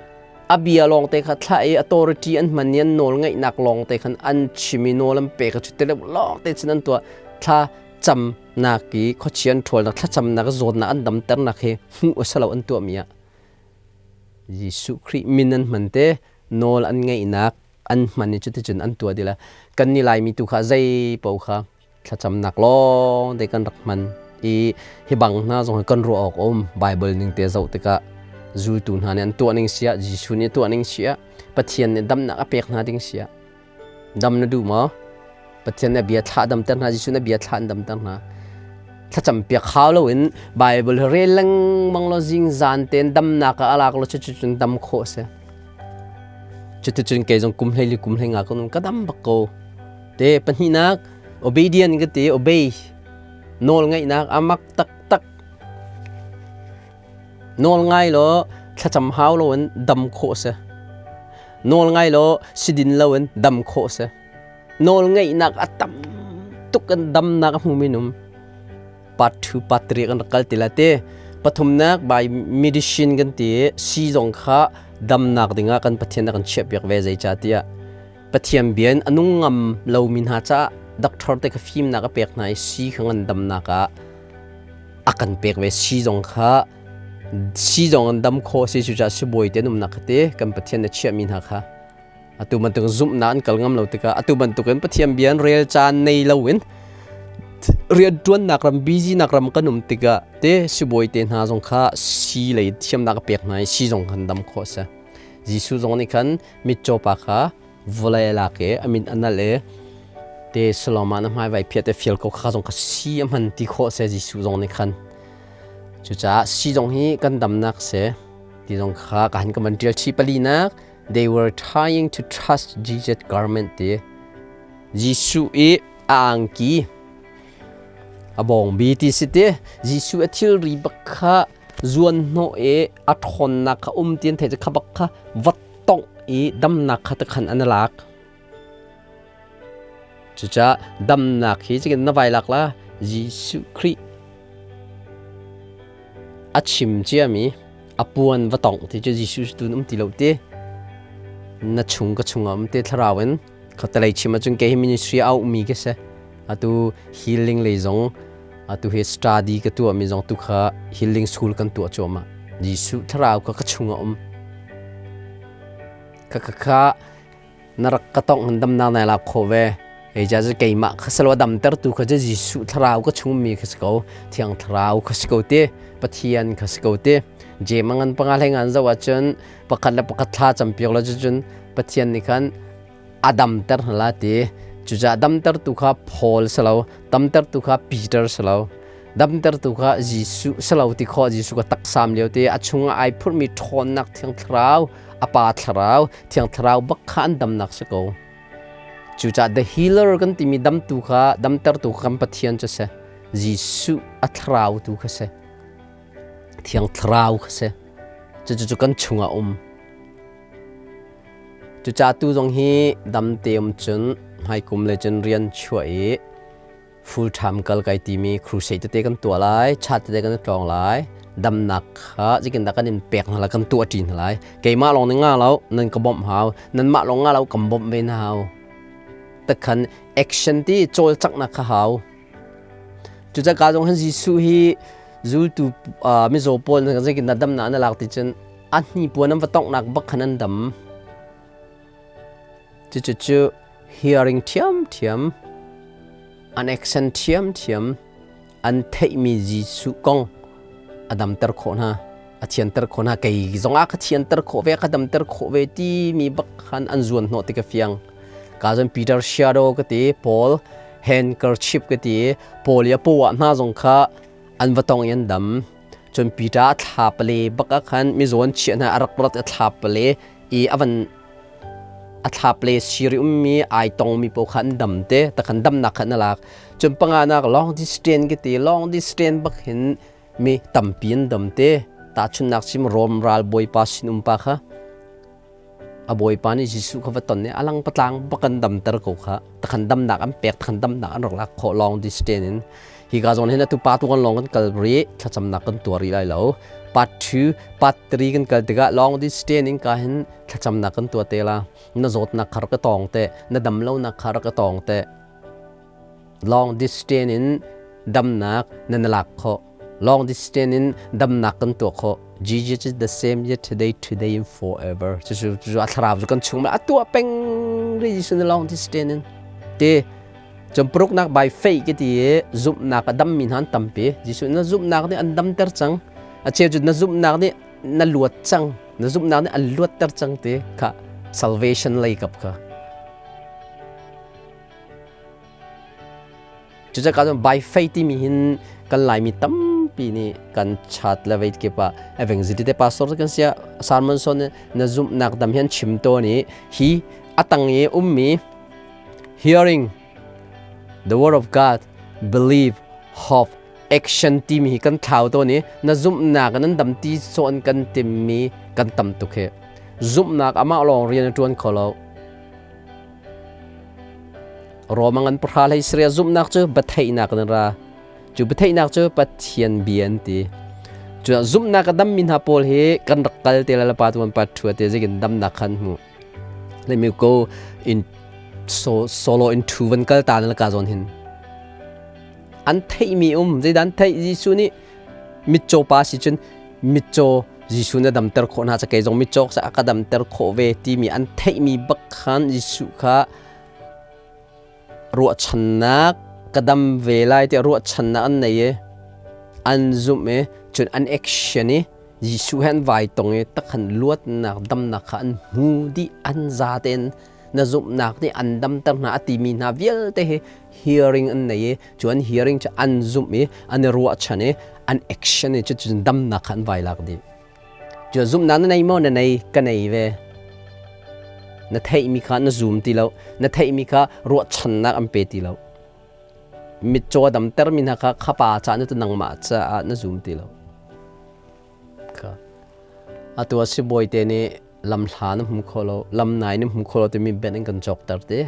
a bia lawng te kha thlah i authority an hman i an nawl ngeihnak lawng te khan an chim i nawl an pek cu te lawng te cun an tuah. Thla camnak i khuachia an ṭhawlnak, thlacamnak zawtnak an damternak hi hmuh a si lo an tuahmi ah. Jesuh Khrih min an hman te, nawl an ngeihnak an hman i cuticun an tuah dih le kan ni Laimi tu kha zei paoh kha thlacamnak lawng te kan rak hman i hi bang hna zong hi kan ruah awk um. Bible ning te zoh tikah zultu hna nih an tuah ning siah, Jesuh nih tuah ning siah, Pathian nih damnak a pek hna ding siah, dam na duh maw? Pathian nih bia thlah damter hna, Jesuh nih bia thlah an damter hna. Thlacam piak hau loin Bible rel lengmang lo zing zan ten damnak ah alak lo cucun dam khawh si. Cuticun kei zong kum 14 kum 15 ka nung ka dam bak ko. Te pahnihnak, obedient ka ti, obey, nawl ngaihnak amak taktak. Nawl ngai law thlacam hau loin dam khawh si. Nawl ngai law sidin loin dam khawh si. Nawl ngeihnak a tam tuk in damnak a hmu minum. Part 2, part 3 kan rak kal ti la te. Pathumnak, by medicine kan ti, si zong kha damnak dingah kan Pathian a kan chiahpiak ve. Zeicahtiah Pathian bia in a nung ngam lomi hna caah doctor te kha fimnak a pek hna i si kha ngan damnak ah a kan pek ve. Si zong kha si zong an dam khawh si. Cucaah sibawi te an umnak kha te kan Pathian na chiahmi hna kha atu bantuk zumhnak an kal ngam lo tikah, atu bantukin Pathian bia an rel caan nei loin rianṭuannak ram, busy nak ram kan um tikah te sibawi te hna zong kha si lei thiamnak a pek hna i si zong kan dam khawh si. Jesuh zong nih khan mitcaw pa kha vawlei a lak i a mit a nal i te Solomon a hmai vai phiat te fial ko kha zong kha si a hman ti khawh se Jesuh zong nih khan. Cucaah si zong hi kan damnak se ti zong kha ka han ka van ṭial chih. Palinak, they were trying to trust Jesus garment ti. Jesuh i a angki a bawngbi ti si ti. Jesuh a thilri bak kha zuan hnawh i a ṭhawnnak kha um ti an theih cu kha bak kha va tongh i damnak kha takhan an lak. Cucaah damnak hi cikin na vai lak la, Jesuh Khrih a chim ciami a puan va tongh ti cu Jesuh tu um ti lo ti na chung ka chungah um te thlarau in khatalei chim ahcun kei hi ministry a ummi ka si. Atu healing lei zong Atu hi study ka tuah mi zong tu kha healing school kan tuah cuahmah. Jesuh thlarau kha ka chung a um. Ka ka kha na rak ka tongh in damnak nai lak khawh ve. Hei ja cu keimah kha salo damter tu kha cu Jesuh thlarau ka chung mi kha si ko. Thiang thlarau kha si ko te. Pathian kha si ko te. Je mangan panga hlei ngan zo ahcun pakhat le pakhat thla campiak lo cun Pathian nih khan a damter hna la ti. Cucaah damtertu kha Paul si lo, damtertu kha Peter si lo, damtertu kha Jesuh si lo ti khawh. Jesuh ka taksam lio te a chungah ai phurhmi ṭhawnnak Thiang Thlarau, a Pa Thlarau, Thiang Thlarau bak kha an damnak si ko. Cucaah the healer kan timi damtu kha, damtertu kha kan Pathian cu si. Jesuh a thlarau tu kha si. Thiang Thlarau kha si. Cucu kan chungah um. Cucaah tu zong hi damte um cun hmaikum le cun rian chuah i full time kal kai timi crusade tete kan tuah lai, chat tete kan tlawng lai, damnak kha zeitindah kan in pek hna lai, kan tuah ṭi hna lai. Keimah lawng nih nga lo, nan ka bawmh hau, nanmah lawng nga lo, kan bawmh ve hna hau. Takhan action ti cawlcanghnak kha hau. Cucaah zong hin Jesuh hi zultu mizaw pawl zeitindah damnak na lak ti cun a hnipuan an va tonghnak bak khan an dam. Cucu hearing ṭhiamṭhiam, an action ṭhiamṭhiam, an theihmi Jesuh kong a damter khawh hna, a thianter khawh hna. Kei zong ah ka thianter khawh ve, ka damter khawh ve timi bak khan an zuan hnawh ti ka fiang. Ka zon Peter Shadow ka ti, Paul handkerchief ka ti, Paul i a paw ah hna zong kha an va tong i an dam. Cun Peter a thla pale bak ah khan mizaw an chiah hna, a rak rat a thla pale i a van a thla pale siri ummi ai tongmi paoh kha an dam te takhan damnak kha na lak. Cun panganak long distance ka ti, long distance bak hin mi tampi an dam te. Tahchunhnak chim Rom ral bawipa sinum pa kha a bawipa nih Jesuh kha va ton i a lang patlang bak an damter ko kha takhan damnak an pek, takhan damnak an rak lak khawh long distance in. Hi ka zawn hin atu pa tu kan long kan kal ri, thlacamnak kan tuar rih lai lo. Part 2, part 3 kan kal tikah long distance in ka hin thlacamnak kan tuah te la. Na zawtnak khar ka tawng te, na dam lonak khar ka tawng te. Long distance in damnak na na lak khawh. Long distance in damnak kan tuah khawh. Jesus is the same yesterday, today and forever. Cucu cu a thlarau cu kan chung a tuah peng ri Jesuh na long distance in. Te cun paruknak by faith ka ti i zumhnak a dammi hna an tampi. Jesuh na zumhnak nih an damter cang. A cheu cu na zumhnak nih na luat cang. Na zumhnak nih an luatter cang ti kha salvation lei kap kha. Cucaah cun by faith timi hin kan Laimi tampi nih kan chat le veit kip ah evangelist te pastor kan sia sermon son na zumhnak dam hian chim tawn i hi atang i ummi hearing the word of God, believe, hope, action timi hi kan thlau tawn i na zumhnak nan dam ti sawn kan timmi kan tam tuk hi. Zumhnak amah lawng rian a ṭuan kho lo. Romang an pahra hlei Syria zumhnak cu biatheihnak in ra. Cu biatheihnak cu Pathian bia an ti. Cu zumhnak a dammi hna pawl hi kan rak kal te la pa tu an pa thua te zeikin damnak khan hmu. Let me go in so solo in thu van kal ta na ka zawn hin. An theihmi um zeidan theih? Jesuh nih mitcaw pa si cun mitcaw Jesuh na damter khawh hna, cakei zong mitcaw sa ka damter khawh ve timi an theihmi bak khan Jesuh kha ruahchannak ka dam ve lai tiah ruahchannak an nei i an zumh i cun an action i Jesuh he an vai tong i takhan luatnak damnak kha an hmu dih an za tein. Na zumhnak nih an damter hna a timi hna vialte hi hearing an nei i cu an hearing cu an zumh i an i ruahchan i an action i cucun damnak kha an vai lak dih. Cu zumhnak na nei maw? Na nei, ka nei ve. Na theihmi kha na zum ti lo, na theihmi kha ruahchannak an pe ti lo. Mitcaw damtermi hna kha khapa ca na tu nangmah caah na zum ti lo kha. Atu a sibawi te nih lam hla na hmu kho lo, lam nai na hmu kho lo timi ben in kan cawkter te.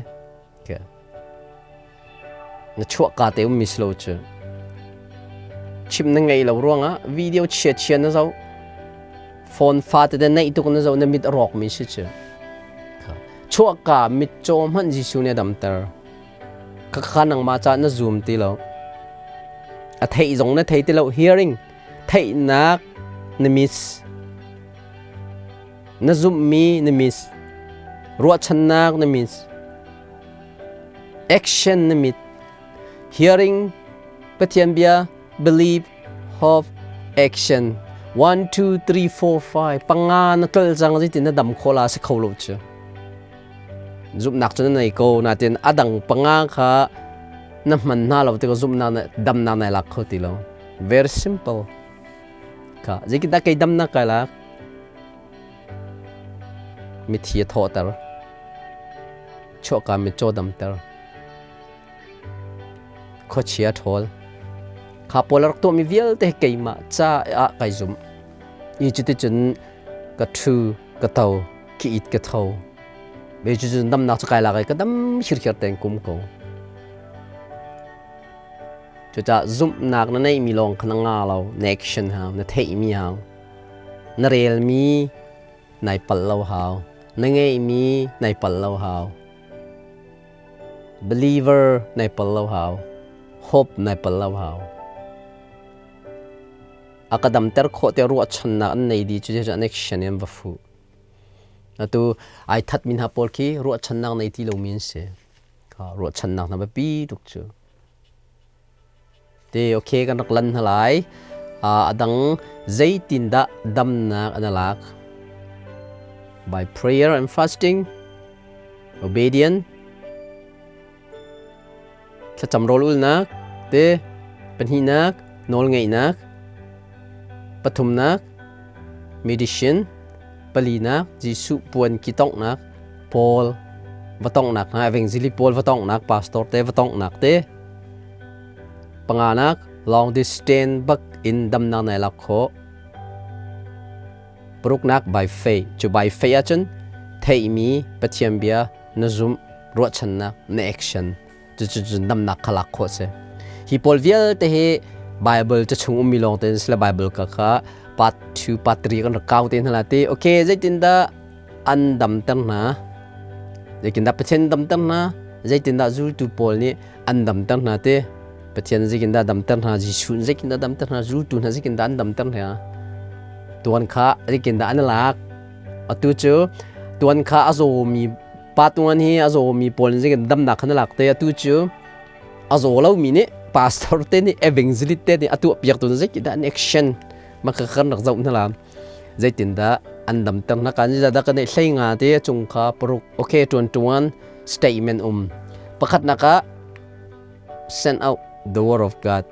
Na chuah ka te ummi si lo cu. Chim na ngei lo ruangah video chia chia na zoh, phone fa tete naih tuk na zoh, na mit a rawk mi si cu. Chuah ka mitcaw hmanh Jesuh nih a damter. Khakha nangmah caah na zum ti lo. A theih zong na thei ti lo. Hearing, theihnak na miss. Na zumhmi na miss. Ruahchannak na miss. Action na mit. Hearing, Pathian bia, believe, hope, action. 1, 2, 3, 4, 5. Panga na tlol cang zeitin na dam kho la si kho lo cu. Zumhnak cu na nei ko natin a dang panga kha na hman hna lo tikah zumhnak na damnak nai lak kho ti lo. Very simple. Kha zeitindah kei damnak kai lak? Mithi a thawhter. Chuahka mitcaw damter. Khuachia ṭhawl. Kha pawl a rak tuahmi vialte hi keimah ca ah kai zumh. I cuticun ka ṭhu, ka to, ka it, ka tho. Ve cucun damnak cu kai lak i ka dam hirhiar tein kum ko. Cucaah zumhnak na neihmi lawng kha na nga lo, na action hau, na theihmi hau, na relmi nai palh lo hau, na ngeihmi nai palh lo hau. Believer nai pal lo hau. Hope nai pal lo hau. A ka damter khawh te ruahchannak an nei di cu an action in va fu. Atu ai that mi hna pawl khi ruahchannak nei ti lomi an si. Ruahchannak hna biapi tuk cu. Te okay kan rak lan hna lai. A dang zeitindah damnak an alak? By prayer and fasting, obedient, thlacam rawl ulnak, te pahnihnak, nawlngaihnak, pathumnak, medicine, palinak, Jesuh puan ki tonghnak, Paul va tonghnak hna, evangelist Paul va tonghnak, pastor te va tonghnak te, Panganak, long distance bak in damnak nai lak khawh. Paruknak, by faith. Cu by faith ahcun theihmi Pathian bia na zumh, ruahchannak, na action cucu damnak kha lak khawh si. Hi pawl vialte hi Bible ca chung ummi lawng te sila Bible ka kha part 2, part 3 kan rak kau te hna la ti. Okay, zeitindah an damter hna? Zeitindah Pathian damter hna? Zeitindah zultu pawl nih an damter hna ti Pathian zeitindah damter hna Jesuh zeitindah damter hna zultu hna zeitindah an damter hna tuan kha zeitindah an lak atu cu tuan kha a zawmi pa tuan hi a zawmi pawl zeitin damnak khan lak te atu cu a zaw lomi nih pastor te nih evangelist te nih a tuah piak tu zeitindah an action maka kan rak zoh hna la zeitindah an damter hna kan zeidah kan hlei nga te chung kha paruk okay tuan tuan statement um pakhatnak ah send out the word of God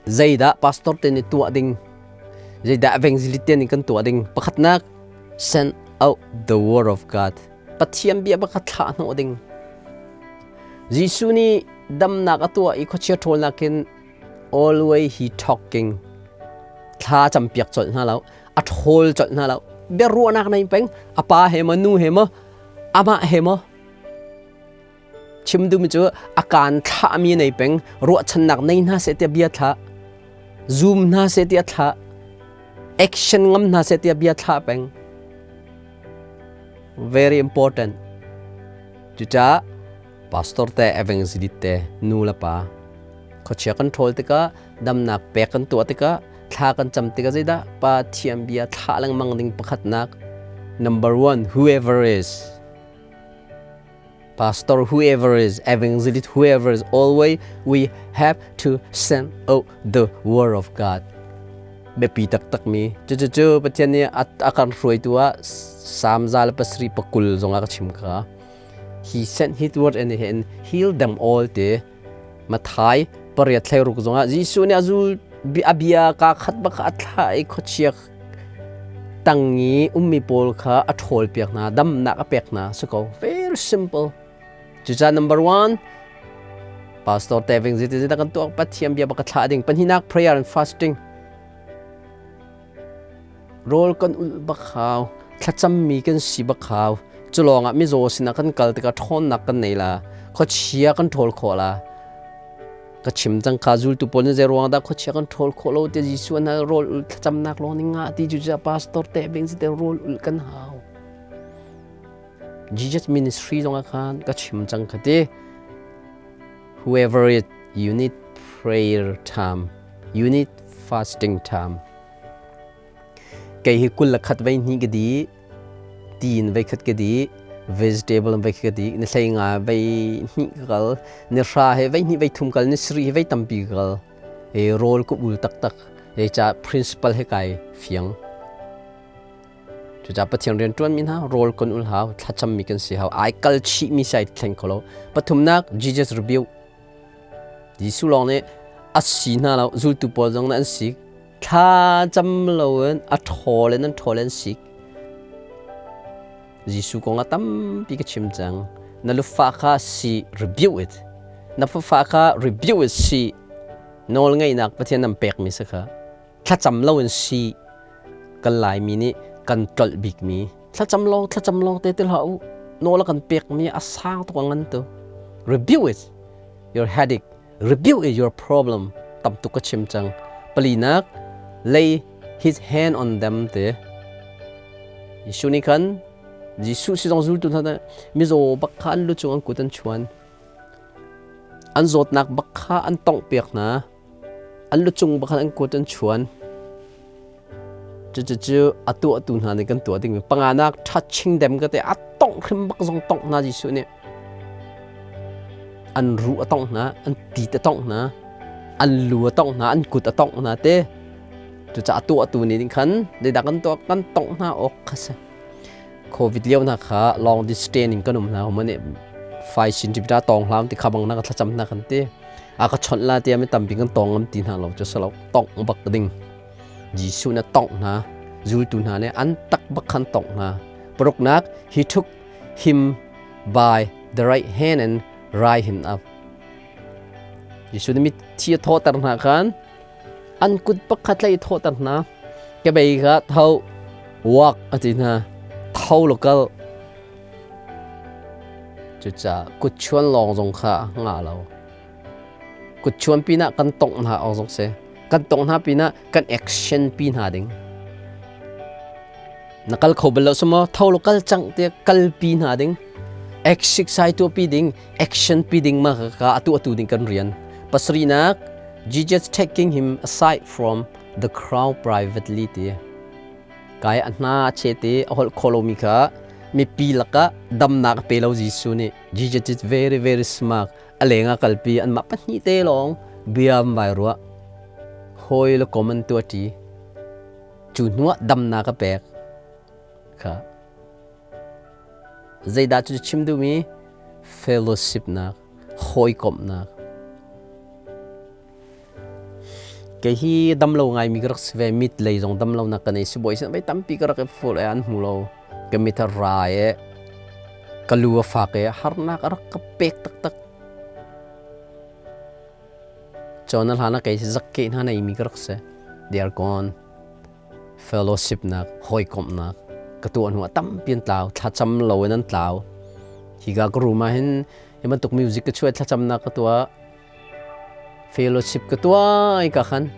zeidah pastor te nih tuah ding zeidah evangelist te nih kan tuah ding pakhatnak send out the word of God Pathian bia bak thlah hnawh ding Jesuh nih damnak a tuah i khuachia ṭhawlnak in always he talking thla campiak colh hna lo a ṭhawl colh hna lo biaruahnak nei peng a pa he maw nu he maw amah he maw chim duhmi cu a kaan thlahmi nei peng ruahchannak nei hna seh tiah bia thlah zoom hna seh tiah thlah action ngam hna seh tiah bia thlah peng very important cucaah pastor te evangelist te nu le pa khuachia kan ṭhawl tikah damnak pek kan tuah tikah thla kan cam tikah zeidah Pathian bia thlah lengmang ding pakhatnak number one whoever is pastor whoever is evangelist whoever is always we have to send out the word of God biapi taktakmi cucu Pathian nih a kan hruaitu ah Salm 120 zongah ka chim kha he sent his word and he healed them all te Mathai 8:6 zongah Jesuh nih a zul a bia ka khat bak a thlah i khuachia tang i ummi pawl kha a ṭhawl piak hna damnak a pek hna si ko very simple cucaah number one pastor teving ziti zita kan tuak Pathian bia bak a thlah ding pahnihnak prayer and fasting Rawl kan ulh bak hau, thlacammi kan si bak hau. Cu lawngah mizaw sinah kan kal tikah ṭhawnnak kan nei la, khuachia kan ṭhawl khawh la. Ka chim cang kha zultu pawl nih zei ruang dah khuachia kan ṭhawl khawh lo ti Jesuh an hal rawl ulh thlacamnak lawng nih ngah ti cu pastor te bing si te rawl ulh kan hau. Jesus ministry zongah khan ka chim cang kha ti. Whoever it you need prayer time. You need fasting time. Kei hi 21 vei hnih ka di, tiin vei khat ka di, vegetable vei khat ka di, ni hlei nga vei hnih ka kal, ni hra he vei hnih vei thum kal, ni sarih he vei tampi ka kal. E rawl ka ul taktak. E ca principal he kai fiang. Cucaah Pathian rianṭuanmi hna rawl kan ul hau, thlacammi kan si hau, ai kal chihmi si ai thleng kho lo. Pathumnak, Jesus rebuke. Jesuh lawng nih a si hna lo, zultu pawl zong nih an sik. Thla cam loin a ṭhawl in an ṭhawl an sik. Jesuh kong ah tampi ka chim cang. Na lufa kha si rebuke it. Na fafa kha rebuke it si. Nawl ngeihnak Pathian nan pekmi si kha. Thlacam loin si kan Laimi nih kan tlolh bikmi thlacam lawng thlacam lawng te ti hlah u. Nawl a kan pekmi a sang tuk a ngan tu. Rebuke it your headache. Rebuke it your problem. Tam tuk ka chim cang. Palinak lay his hand on them te. Jesuh nih khan Jesuh si zong zultu hna mizaw bak kha an lu cung an kut an chuan. An zawtnak bak kha an tongh piak hna. An lucung bakhan an kut an chuan. Cucu a tuahtu hna nih kan tuah dingmi panganak touching them ka te a tongh hrim bak zong tongh hna Jesuh nih. An ruh a tongh hna, an tit a tongh hna, an lu a tongh hna, an kut a tongh hna te. Cucaah a tuahtu nih khan zeidah kan tuah kan tongh hna awk kha si. Covid lio hna kha long distance in kan um hna huma nih 5 cm tawng hlam ti kha bang na ka thlacam hna kan ti. A ka chawnh la tiah mi tampi kan tawng ngam ti hna lo cu salo tongh bak ding. Jesuh na tongh hna, zultu hna nih an tak bak khan tongh hna. Paruknak, he took him by the right hand and raised him up. Jesuh nih mithi a thawhter hna khan an kut pakhat tlai thawhter hna. Kebei kha tho walk a ti hna. Tho lo kal. Cucaah kutchuan lawng zong kha a ngah lo. Kutchuan pinah kan tongh hna awk zong si. Kan tongh hna pinah kan action pi hna ding. Na kal kho bal lo sumaw tho lo kal cang tiah kal pi hna ding. Exercise tuah pi ding, action pi ding ma ka atu atu ding kan rian. Pasarihnak, Jesus taking him aside from the crowd privately ti. Kai a hna a chet i a holh kho lomi kha mipi lakah damnak a pe lo Jesuh nih. Jesus is very very smart. A leng ah kalpi anmah pahnih te lawng bia an vai ruah. Hawi le kom an tuah ṭi. Cu hnuah damnak a pek. Kha. Zeidah cu chim duhmi? Fellowship nak, hawikomhnak. Kei hi damlo ngaimi ka rak si ve. Mit lei zong damlonak ka nei. Sibawi sin voi tampi ka rak i ful e an hmu lo. Ka mit a ra e, ka lu a fak e, harnak a rak ka pek taktak. Cun a hlan ah kei zakke hna neimi ka rak si. They are gone. Fellowship nak, hawikomhnak ka tuah hnu ah tampi an tlau. Thlacam lo in an tlau. Higa ka room ah hin hi bantuk music ka chuah thlacamnak ka tuah. Fellowship ka tuah i ka khan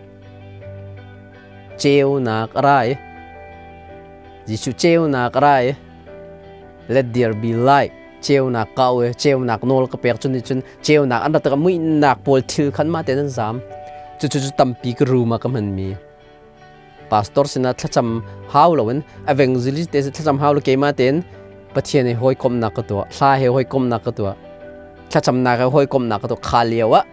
ceunak a ra i Jesuh ceunak a ra i let there be light ceunak ka au i ceunak nawl ka pek cun cun ceunak an rat tikah muihnak pawl thil khan mah tein an zam. Cucu cu tampi ka room ah ka hmanmi. Pastor sinah thlacam hau loin evangelist te thlacam hau lo keimah tein Pathian he hawikomhnak ka tuah, hla he hawikomhnak ka tuah, thlacamnak he hawikomhnak ka tuah. Kha lio ah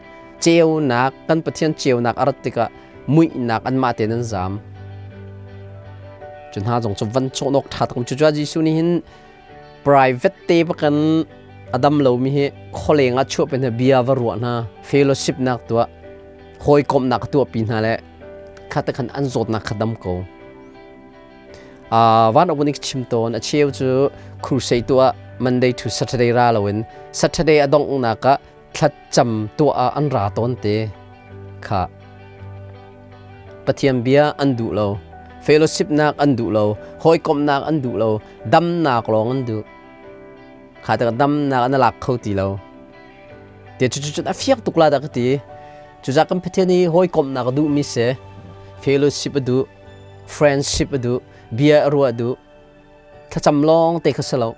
ceunak kan Pathian ceunak a rat tikah muihnak anmah tein an zam. Cu hna zong cu van cawn awk ṭha tak cu cu Jesuh nih hin private te bakan a dam lomi hi khualeng ah chuah pen bia va ruah hna, fellowship nak tuah, hawikomhnak tuah pi hna le kha te khan an zawtnak kha dam ko. Van awk nih chim tawn a cheu cu crusade tuah Monday to Saturday ra loin Saturday a donghnak ah thlacam tuah ah an ra tawn te kha Pathian bia an duh lo, fellowship nak an duh lo, hawikomhnak an duh lo, damnak lawng an duh. Kha te damnak an lak kho ti lo. Te cu cu a fiak tuk la dah ka ti. Cucaah kan Pathian hi hawikomhnak a duhmi si, fellowship a duh, friendship a duh, bia a ruah duh. Thlacam lawng te kha si lo.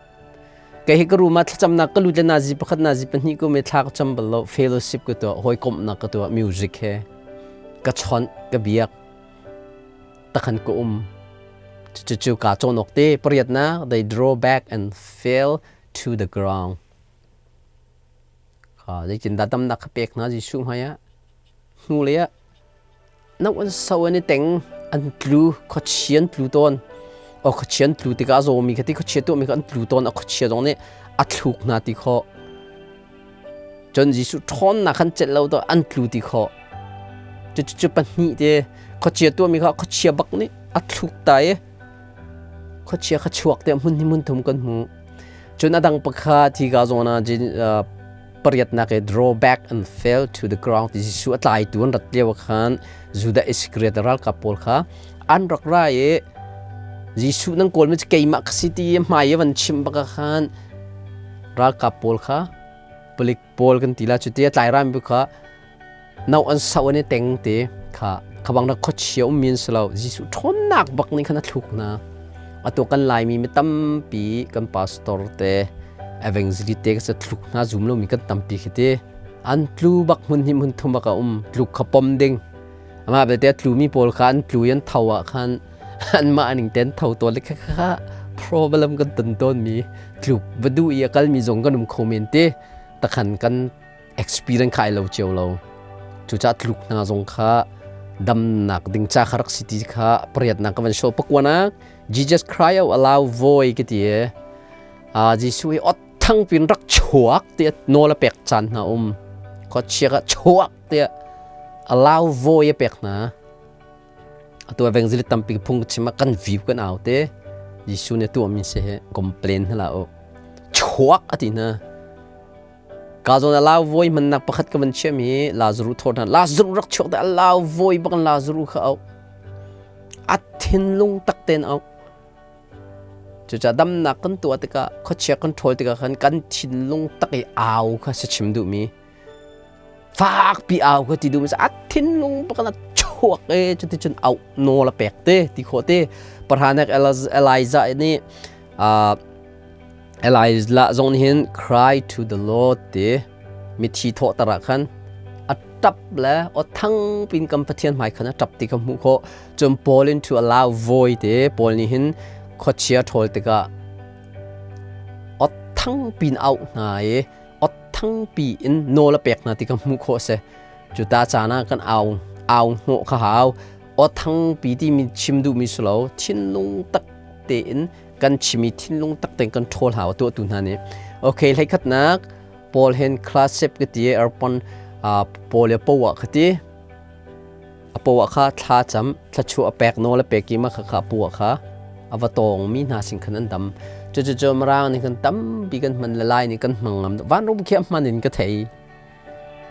Kei hi ka room ah thlacamnak ka lut le nazi pakhat nazi pahnih ko me thla ka cam bal lo. Fellowship ka tuah, hawikomhnak ka tuah, music he ka chawnh, ka biak. Takhan ka um. Cucu ka cawn awk te. Pariatnak, they draw back and fell to the ground. Kha zeitindah damnak kha pek hna Jesuh hmai ah hnulei ah no an so an i teng an tlu khuachia an tlu tawn o khuachia an tlu tikah a zawmi kha ti khuachia tuahmi kha an tlu tawn a khuachia zong nih a thluk hna ti khawh cun Jesuh ṭhawnnak khan celh lo to an tlu ti khawh cucu pahnih te khuachia tuahmi kha khuachia bak nih a thluk ta i khuachia kha chuak te hmun hi hmun thum kan hmu cun a dang pakhat hi ka zawn ah pariatnak i draw back and fell to the ground ti Jesuh a tlaitu an rat lio khan Judah Iscariot ralkap pawl kha an rak ra i Jesuh nan kawl mi cu keimah ka si ti hmai i van chim bak khan ralkap pawl kha palik pawl kan ti la cu ti a tlai ram bu kha no an sau an i teng te kha khabang na khuachia um min si lo Jesuh ṭhawnnak bak nih khan a thluk hna atu kan Laimi mi tampi kan pastor te evangelist te ka thluk hna zum lo mi kan tampi khi te an tlu bak hmun hi hmun thum bak a um tluk kha pom ding ama belte tlu mi pawl kha an tlu an tho ah khan an mah ning ten tho to le kha kha problem kan ton ton mi tluk vadu i akal mi zong kan um kho men te takhan kan experience kha ai lo cio lo. Cucaah tluk hna zong kha damnak ding ca kha rak si ti kha pariatnak ka van show pakuanak Jesus cry out aloud voi ka ti e. Jesuh hi ot thang pin rak chuak ti nawl a pek caan hna um. Khuachia ka chuak ti allow voi a pek hna. Atu evangelist tampi phung chim ah kan view kan au te. Jesuh nih tuah mi si he complain hna la chuak a ti hna. Ka zawn a lau voi hmannak pakhat ka van chiam hi Lazaru thawt hna. Lazaru rak chuak te a lau voi bak in Lazaru kha auh. A thinlung tak tein auh. Cucaah damnak kan tuah tikah khuachia kan ṭhawl tikah khan kan thinlung tak i au kha si chim duhmi. Fakpi au kha ti duhmi a thinlung bak in a chuak e cuticun auh nawl a pek te ti khawh te. Parhanek Elijah nih Elijah zong nih hin cry to the Lord ti mithi thawhter ah khan a ṭap le aw thang pin kan Pathian hmai khan a ṭap ti kha hmuh khawh. Cun Paul in to allow voi ti Paul nih hin khuachia ṭhawl tikah aw thang pin auh hna i aw thang pi in nawl a pek hna ti kha hmuh khawh a si. Cu ta caan ah kan au au hnawh kha hau. Aw thang pi timi chim duhmi si lo thinlung tak tein kan chim i thinlung tak tein kan ṭhawl hau tuahtu hna nih okay hleikhatnak Paul hen classep ka ti airpon Paul le poah ka ti a poah kha thla cam thlachuah a pek nawl a pek i ma kha kha poah kha a va tawng mi hna sin khan an dam cu cu cu marang nih kan tampi kan hman le lai nih kan hmang ngam vanrum khi a hman in ka thei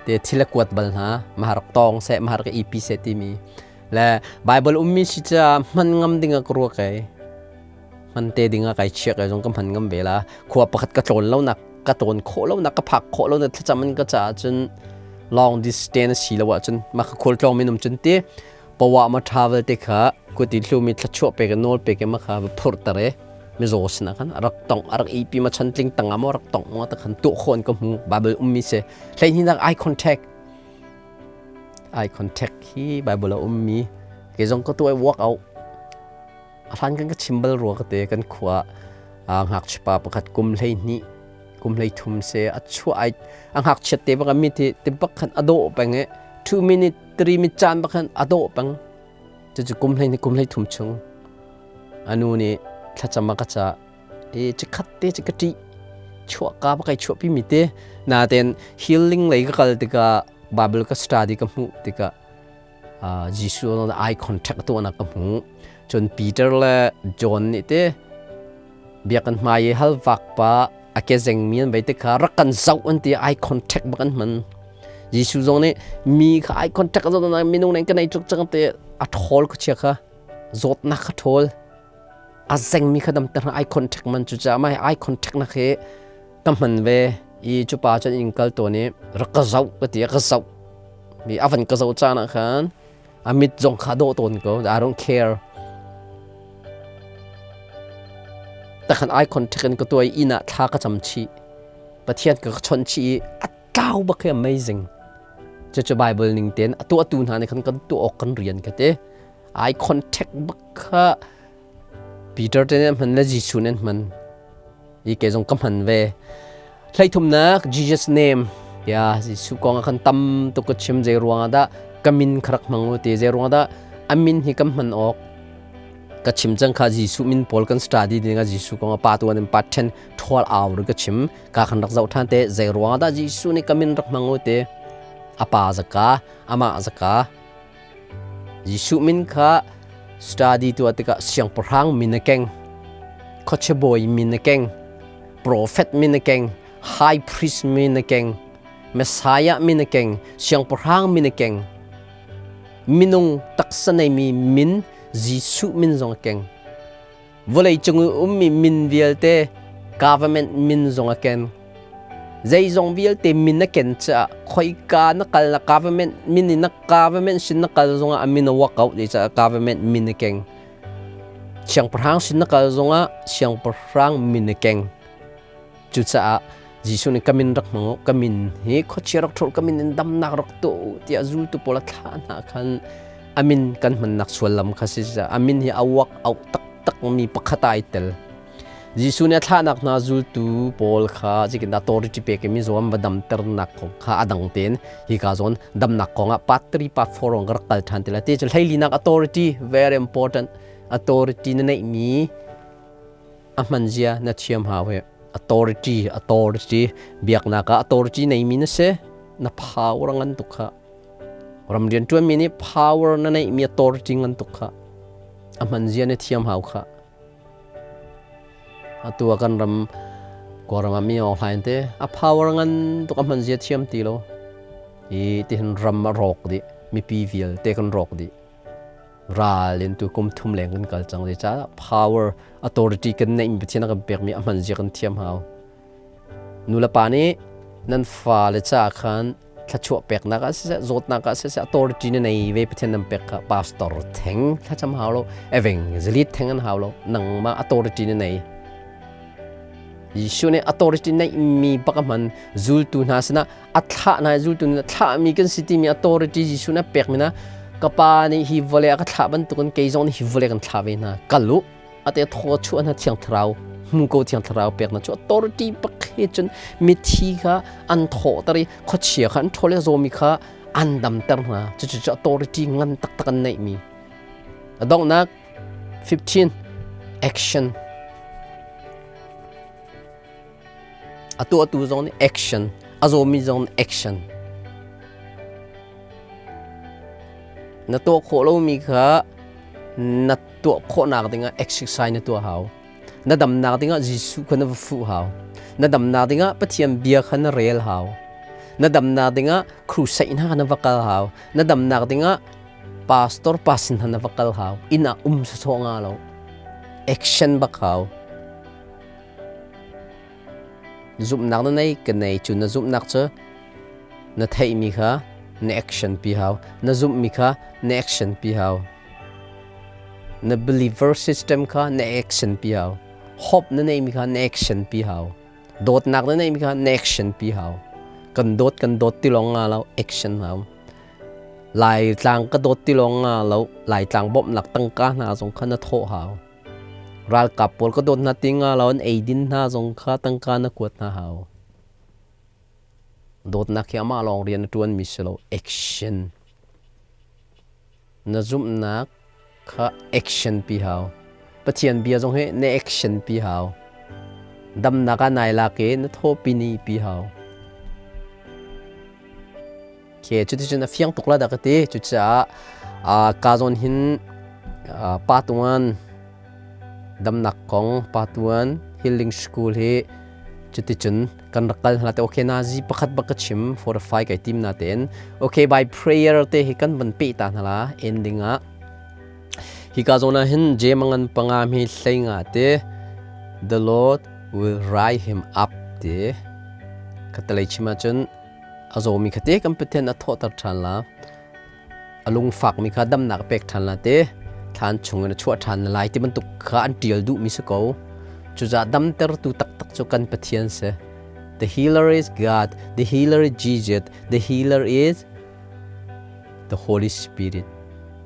te thil a kuat bal hna maharak tawng seh maharak ipi seh timi le Bible ummi si ca hman ngam ding ah ka ruak ai hman te ding ah kai chiak ai zong ka hman ngam ve la khua pakhat ka tlawn lo nak ka tlawn khawh lo nak ka phak khawh lo nak thlacam in ka caah cun long distance si lo ahcun ma ka khual tlawng minum cun ti pawa ma travel te kha kuti hlumi thlachuah pe ka nawl pe ke ma kha phur tare mizaw sinah khan rak tong rak ipi ma chan tling tanga mo rak tong mo ta khan tu khon ka hmu Bible ummi se hlei hi nak eye contact eye contact hi Bible a ummi ke zong ka tu ai walk out a hlan kan ka chim bal rua ka te kan khua ngakchipa pakhat kum hlei hnih kum hlei thum se a chuah ai a ngakchiat te bak mi ti ti bak khan a dawh peng e 2 minute 3 minute caan bak khan a dawh peng cucu kum hlei kum hlei thum chung anu nih thlacam a ka ca i chikhat te chi ka ṭih chuah ka ba kai chuah pi mi te naten healing lei ka kal tikah Bible ka study ka hmuh tikah Jesuh eye contact tuahnak ka hmuh cun Peter le John nih te biakinn hmai i halvak pa a ke zengmi an vei te kha rak kan zoh an ti eye contact bak an hman Jesuh zong nih mi kha eye contact zoh na minung nih kan ei tuk cang te a ṭhawl ka chia kha zawtnak kha ṭhawl a zengmi kha damter eye contact man cu caah mah eye contact nak hi ka hman ve i cu pa cun inn kal tawn i rak ka zoh ka ti ka zoh mi a van ka zoh caan ah khan a mit zong kha dawh tawn ko I don't care. Takhan eye contact in ka tuai inn ah thla ka cam chih. Pathian ka chawnh chih i a tlau bak hi amazing. Cucu Bible ning tein a tuahtu hna nih khan kan tuah awk kan rian ka ti. Eye contact bak kha Peter te nih an hman le Jesuh nih an hman. I ke zong ka hman ve. Hleithumnak Jesus name. Ya Jesuh kong ah khan tam tuk ka chim zei ruangah dah ka min kha rak hmang u ti zei ruangah dah a min hi kan hman awk ka chim cang kha Jesuh min pawl kan study ding ah Jesuh kong ah pa tuan in pa ṭhen ṭhual au ri ka chim ka khan rak zoh ṭhan te zei ruangah dah Jesuh nih ka min rak hmang u ti a pa zaka amah zaka Jesuh min kha study tuah tikah siangpahrang min a keng khuachia bawi min a keng prophet min a keng high priest min a keng Messiah min a keng siangpahrang min a keng minung taksa neimi min Jesuh min zong a keng. Vawlei cung i ummi min vialte government min zong a ken. Zeizong vialte min a ken caah khoika na kal na government min in na government sin na kal zongah a min a work out dih caah government min a keng. Siangpahrang sin na kal zongah siangpahrang min a keng. Cucaah Jesuh nih ka min rak hmang u, ka min hi khuachia rak ṭhawl, ka min in damnak rak tuah u tiah zultu pawl a thlah hna khan a min kan hmannak suallam kha si caah a min hi a uak auh taktak mi pakhat ah ai tel. Jesuh nih a thlahnak hna zultu pawl kha zeitindah authority pek i mizaw an va damternak kong kha a dang tein hika zawn damnak kong ah part 3 part 4 rong ka rak kal ṭhan ti lai. Ti cu hleilinak authority very important authority na neihmi a hman zia na thiam hau hi authority authority biaknak ah authority neimi na si na power ngan tuk kha ram rian tuan mi nih power na neih mi authority ngan tuk kha a hman zia na thiam hau kha atu kan ram kawlram ah mi ong hlain te a power ngan tuk a hman zia thiam ti lo i tihin ram a rawk dih mipi vialte kan rawk dih Ral in tu kum thum leng kan kal cang zeicah power authority kan neih mi Pathian a kan pekmi a hman zia kan thiam hau. Nu le pa nih nan fale caah khan thluachuah peknak ah siseh zawtnak ah siseh authority na nei ve Pathian nan pek kha pastor theng thlacam hau lo evangelist theng an hau lo nangmah authority na nei. Jesuh nih authority neih mi bak a hman zultu hna sinah a thlah hna zultu nih thlahmi kan si timi authority Jesuh nih a pekmi na ka pa nih hi vawlei a ka thlah bantukin kei zong nih hi vawlei kan thlah ve hna kal u ate thaw chuah hna thiang thlarau hmu ko thiang thlarau pek na cu authority pakhe cun mithi kha an thawhter i khuachia kha an ṭhawl i zawmi kha an damter hna cucu cu authority ngan taktak an neihmi a donghnak 15 action A tuahtu zong nih action, a zawmi zong nih action. Na tuah khawh lomi kha na tuah khawhnak dingah exercise na tuah hau. Na damnak dingah Jesuh kha na va fuh hau. Na damnak dingah Pathian bia kha na rel hau. Na damnak dingah crusade hna kha na va kal hau. Na damnak dingah pastor pa sin hna na va kal hau. Inn ah um sawsawh nga lo. Action bak hau. Zumhnak na nei ka nei cu na zumhnak cu na theihmi kha na action pi hau. Na zumhmi kha na action pi hau. Na believer system kha na action pi hau. Hope na neihmi kha na action pi hau. Dawtnak na neihmi kha na action pi hau. Kan dawt kan dawt ti lawng nga lo action hau. Laitlang ka dawt ti lawng nga lo Laitlang bawmhnak tangka hna zong kha na thawh hau. Ralkap pawl ka dawt hna ti nga lo an eidin hna zong kha tangka na kuat hna hau. Dawtnak hi amah lawng rian a ṭuanmi si lo, action. Na zumhnak kha action pi hau. Pathian bia zong hi na action pi hau. Damnak ah nai lak i na thawpi ni pi hau. Ke cuticun a fiang tuk la dah ka ti. Cucaah ka zawn hin pa tuan damnak kong pa tuan healing school hi cuticun kan rak kal hna te okay nazi pakhat bak ka chim for a fai kai tim na tein okay by prayer te hi kan van pe ta hna la ending ah hi ka zawn ah hin je mangan panga mi hlei nga te the Lord will rise him up te ka talei chim ahcun A zawmi kha te kan Pathian a thawhter ṭhan la. A lungfakmi kha damnak a pek ṭhan la te. Thlan chungin a chuah ṭhan na lai ti bantuk kha an ṭial duhmi si ko. Cucaah damtertu taktak cu kan Pathian si. The healer is God, the healer is Jesus, the healer is the Holy Spirit.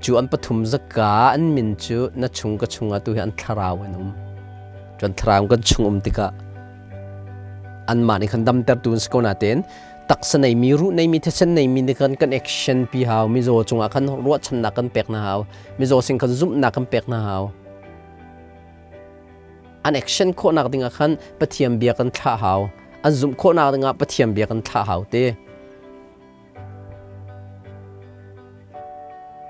Cu an pathum zaka an min cu na chung ka chungah tu hi an thlarau an um. Cun thlarau kan chung um tikah anmah nih khan damtertu an si ko nain taksa neimi ruh neimi thisen neimi nih khan kan action pi hau mizaw cungah khan ruahchannak kan pek hna hau mizaw sin khan zumhnak kan pek hna hau an action khawhnak dingah khan Pathian bia kan thlah hau an zumh khawhnak dingah Pathian bia kan thlah hau te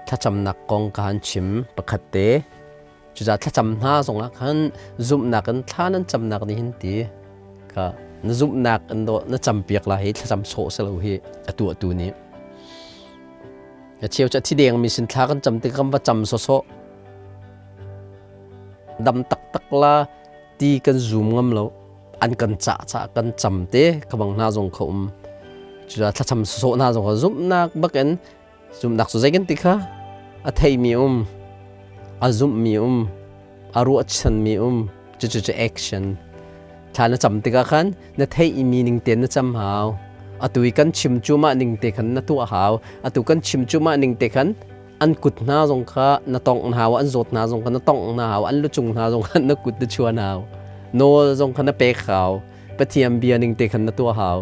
thlacamnak kong ka han chim pakhat te cucaah thlacam hna zongah khan zumhnak in thla nan camnak nih hin ti ka na zumhnak in dawh na campiak la hi thlacam sawh selo hi a tuahtu nih a cheu cu a thi dengmi sin thla kan cam tik kan va cam sawsawh dam taktak la ti kan zum ngam lo an kan cah cah kan cam te ka bang hna zong kha um cucaah thlacam sawsawh hna zong kha zumhnak bakin zumhnak cu zei kan ti kha a theimi um a zumhmi um a ruahchanmi um cucu cu action thla na cam tikah khan na theihmi ning tein na cam hau atu i kan chim cu mah ning te khan na tuah hau atu kan chim cu mah ning te khan an kut hna zong kha na tongh hna hau an zawt hna zong kha na tongh hna hau an lucung hna zong kha na kut na chuan hau nawl zong kha na pek hau Pathian bia ning te khan na tuah hau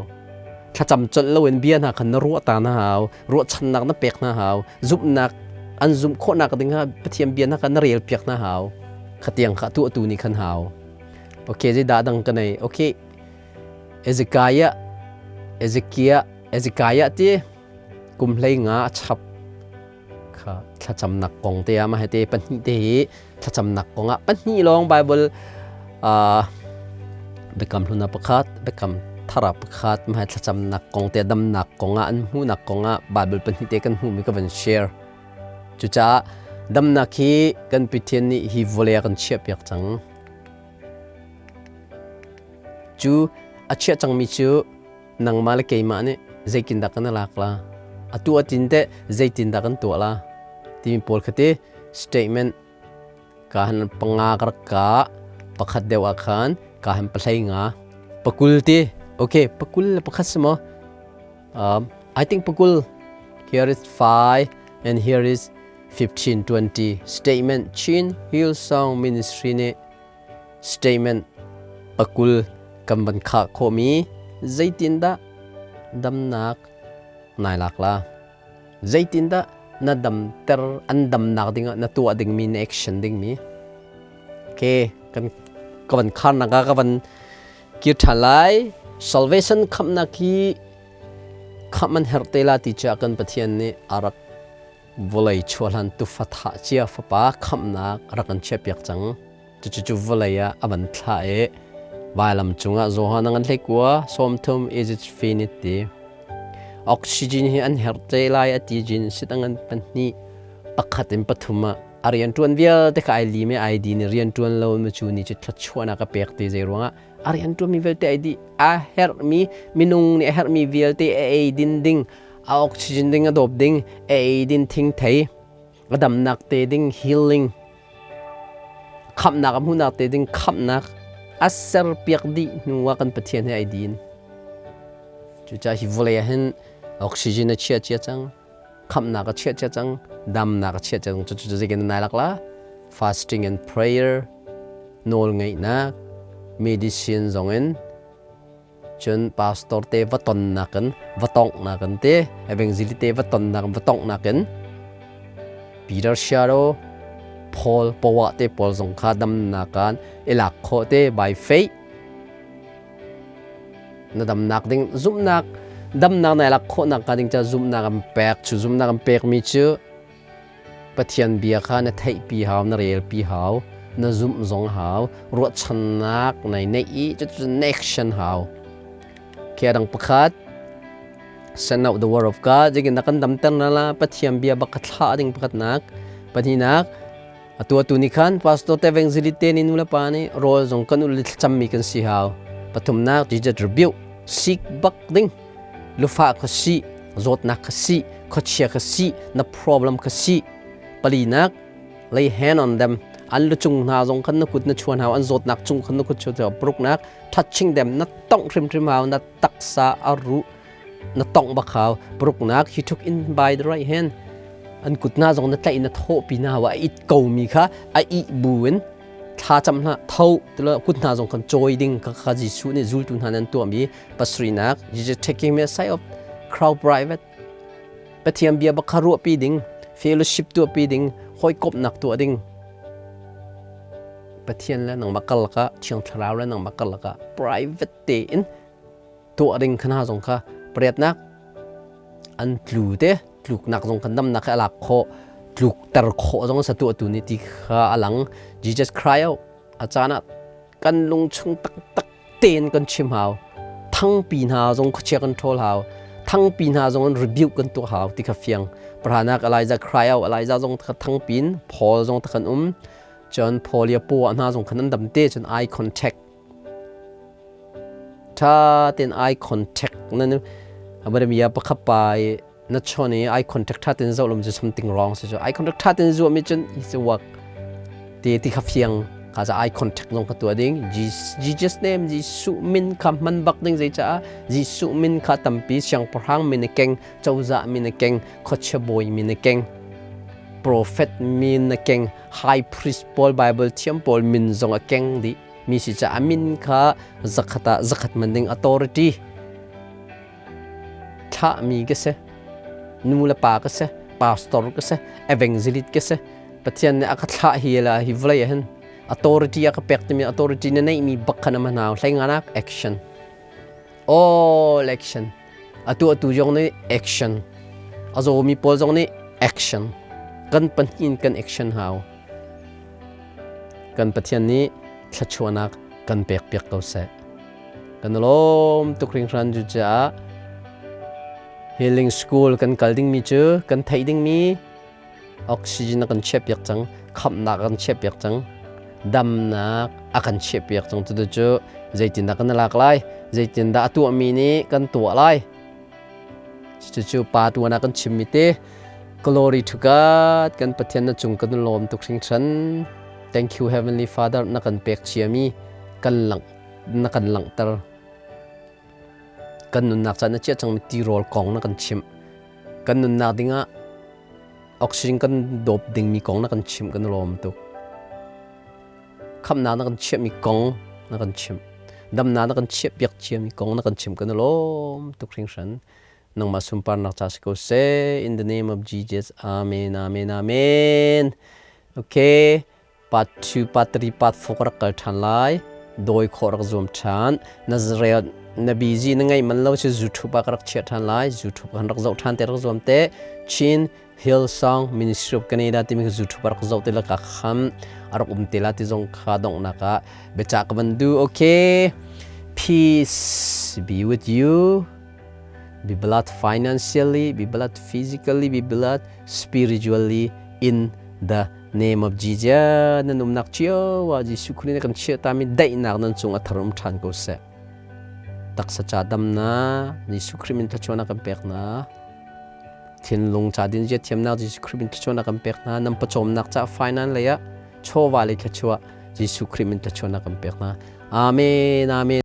thlacam colh loin bia hna khan na ruah ta na hau ruahchannak na pek hna hau zumhnak an zumh khawhnak ding ah Pathian bia hna kha na rel piak hna hau khatiang kha tuahtu nih khan hau okay zeidah dang ka nei okay Ezekiah Ezekiah Ezekiah ti kum hlei nga a chap kha thlacamnak kong te ah mah te pahnih te hi thlacamnak kong ah pahnih lawng Bible biakam hlun ah pakhat biakam thar ah pakhat mah thlacamnak kong te damnak kong ah an hmuhnak kong ah Bible pahnih te kan hmuhmi ka van share cucaah damnak hi kan Pathian nih hi vawlei ah kan chiahpiak cang cu a chiah cangmi cu nangmah le keimah nih zeitindah kan lak la atu atin teh zeitindah kan tuah la timi pawl kha ti statement ka han panga ka rak ka pakhat deuh ah khan ka han pahlei nga pakul ti okay pakul le pakhat si maw I think pakul here is 5 and here is 15 20 statement Chin Hillsong Ministry nih Statement pakul kan van khah khawhmi zeitindah damnak nai lak la? Zeitindah na damter an damnak dingah na tuah dingmi na action dingmi? Okay, kan ka van kharnak ah ka van kir ṭhan lai. Salvation khamhnak hi khamh an herh te la ti cu kan Pathian nih a rak Vawlei chuahhlan tufa thah cia fapa khamhnak a rak kan chiahpiak cang. Cucu vawlei ah a van thlah i vailam cungah Johan a ngan hleikua 30 is it finit ti. Oxygen hi an herh te lai a ti jin sit a ngan pahnih pakhat in pathum ah a rian ṭuan vialte kha ai lim i ai din i rian ṭuan lo mi cu ni cu thluachuahnak a pek ti zei ruangah a rian ṭuanmi vialte ai dih a herhmi minung nih a herhmi vialte a ei din ding a oxygen ding a dawp ding a ei din thingthei a damnak te ding healing khamnak a hmuhnak te ding khamnak a serpiak dih hnu ah kan Pathian he ai din cucaah hi vawlei ah hin oxygen a chia cia cang khamnak a chia cia cang damnak a chia cang cucu zeikin nai lak la fasting and prayer nawl ngeihnak medicine zong in Cun pastor te va tonnak in va tonghnak in te evangelist te va tonnak in va tonghnak in Peter Shadow Paul poah te pawl zong kha damnak kan i lak khawh te by faith na damnak ding zumhnak damnak na lak khawhnak ka ding ca zumhnak an pek cu zumhnak an pekmi cu Pathian bia kha na theihpi hau, na relpi hau, na zumh zong hau, ruahchannak nai neih i cucu na action hau. Khi dang pakhat, send out the word of God, zeitin na kan damter na la, Pathian bia bak ka thlah ding pakhatnak, pahnihnak, atu atu ni khan pastor te evangelist te ni nu le pa nih rawl zong kan ul thlacammi kan si hau. Pathumnak, Jesus rebuke, seek bak ding. Lufa kha si, zawtnak kha si, khuachia kha si, na problem kha si. Palinak, lay hand on them. An lu cung hna zong khan na kut na chuan hau, an zawtnak cung khan na kut chuan hau. Paruknak, touching them, na tongh hrimhrim hau, na taksa a ruh na tongh bak hau. Paruknak, he took in by the right hand, an kut hna zong na tlaih na thawhpi hna hau. A it komi kha a ih bu in thla cam hna tho tilo kut hna zong kan cawi ding kha kha Jesuh nih zultu hna nan tuahmi. Pasarihnak, Jesus taking me aside of crowd private, Pathian bia bak kha ruahpi ding, fellowship tuahpi ding, hawikomhnak tuah ding. Pathian le nangmah karlak ah, Thiang Thlarau le nangmah karlak ah private tein tuah ding kha hna zong kha. Pariatnak, an tlu te tluknak zong kha damnak kha a lak khawh, tlukter khawh zong sa tuah tu nih ti kha a lang. Jesus cry out, a caan ah kan lungchung taktak tein kan chim hau, thangpi hna zong khuachia kan ṭhawl hau, thangpi hna zong an rebuke kan tuah hau ti kha fiang. Pahranak, Elijah cry out, Elijah zong kha thangpin, Paul zong kan um, cun Paul ya paw hna zong khan an dam te. Cun eye contact tha ten, eye contact nan abadamia pakhat pa na chon i eye contact tha ten zoh lom cu something wrong si. Cu eye contact tha ten zuah mi cun is a work te ti kha fiang kha. Za eye contact zong kha tuah ding. Jesus name, Jesuh min kha hman bak ding. Zei caah Jesuh min kha tampi siangpahrang min a keng, cozah min a keng, khuachia bawi min a keng, prophet min a keng, high priest pawl, Bible thiam pawl min zong a keng dih mi si caah min kha zakhat ah zakhat man ding. Authority thlahmi ka si, nu le pa ka si, pastor ka si, evangelist ka si, Pathian nih a ka thlah hi la hi vawlei ah hin authority a ka pek timi authority na neihmi bak kha na manau. Hleinganak, action, all action. Atu atu zong nih action, a zawmi pawl zong nih action, kan pahnih in kan action hau. Kan Pathian nih thluachuahnak kan pek piak ko seh. Kan lawm tuk hringhran. Cu caah healing school kan kal dingmi cu kan theih dingmi oxygen a kan chiahpiak cang, khamhnak a kan chiahpiak cang, damnak a kan chiahpiak cang. Cutu cu zeitindah kan lak lai, zeitindah a tuahmi nih kan tuah lai, cucu pa tuan ah kan chimmi te. Glory to God. Kan Pathian, na cung kan lawm tuk hringhran. Thank you, Heavenly Father, na kan pek ciami kan lang na kan langhter, kan nunnak caan na chiah cangmi tirawl kong na kan chimh, kan nunnak dingah oxygen kan dawp dingmi kong na kan chimh. Kan lawm tuk. Khamnak na kan chiahmi kong na kan chimh, damnak na kan chiah piak ciami kong na kan chimh. Kan lawm tuk hringhran. Nangmah sunparnak ca si ko seh. In the name of Jesus, amen, amen, amen. Okay, part 2, part 3, part 4 rak kal ṭhan lai. Dawi khawh rak zuam ṭhan. Nazareth na busy na ngeih man lo si, YouTube ah ka rak chiah ṭhan lai. YouTube kan rak zoh ṭhan te, rak zuam te. Chin Hillsong Ministry of Canada timi ka YouTube ah rak zoh te la ka kham a rak um te la ti zong kha donghnak ah biacah ka van du. Okay, peace be with you. Be blessed financially, be blessed physically, be blessed spiritually in the name of Jesus. Nan umnak cio ah Jesuh Khrih nih kan chiah tami daihnak nan cung a thar um ṭhan ko seh. Taksa ca damnak Jesuh Khrih min thluachuahnak kan pek hna. Thinlung ca din zia thiamnak Jesuh Khrih min thluachuahnak kan pek hna. Nan pawcawmnak ca finance lei ah chawva lei thluachuah Jesuh Khrih min thluachuahnak kan pek hna. Amen. Amen.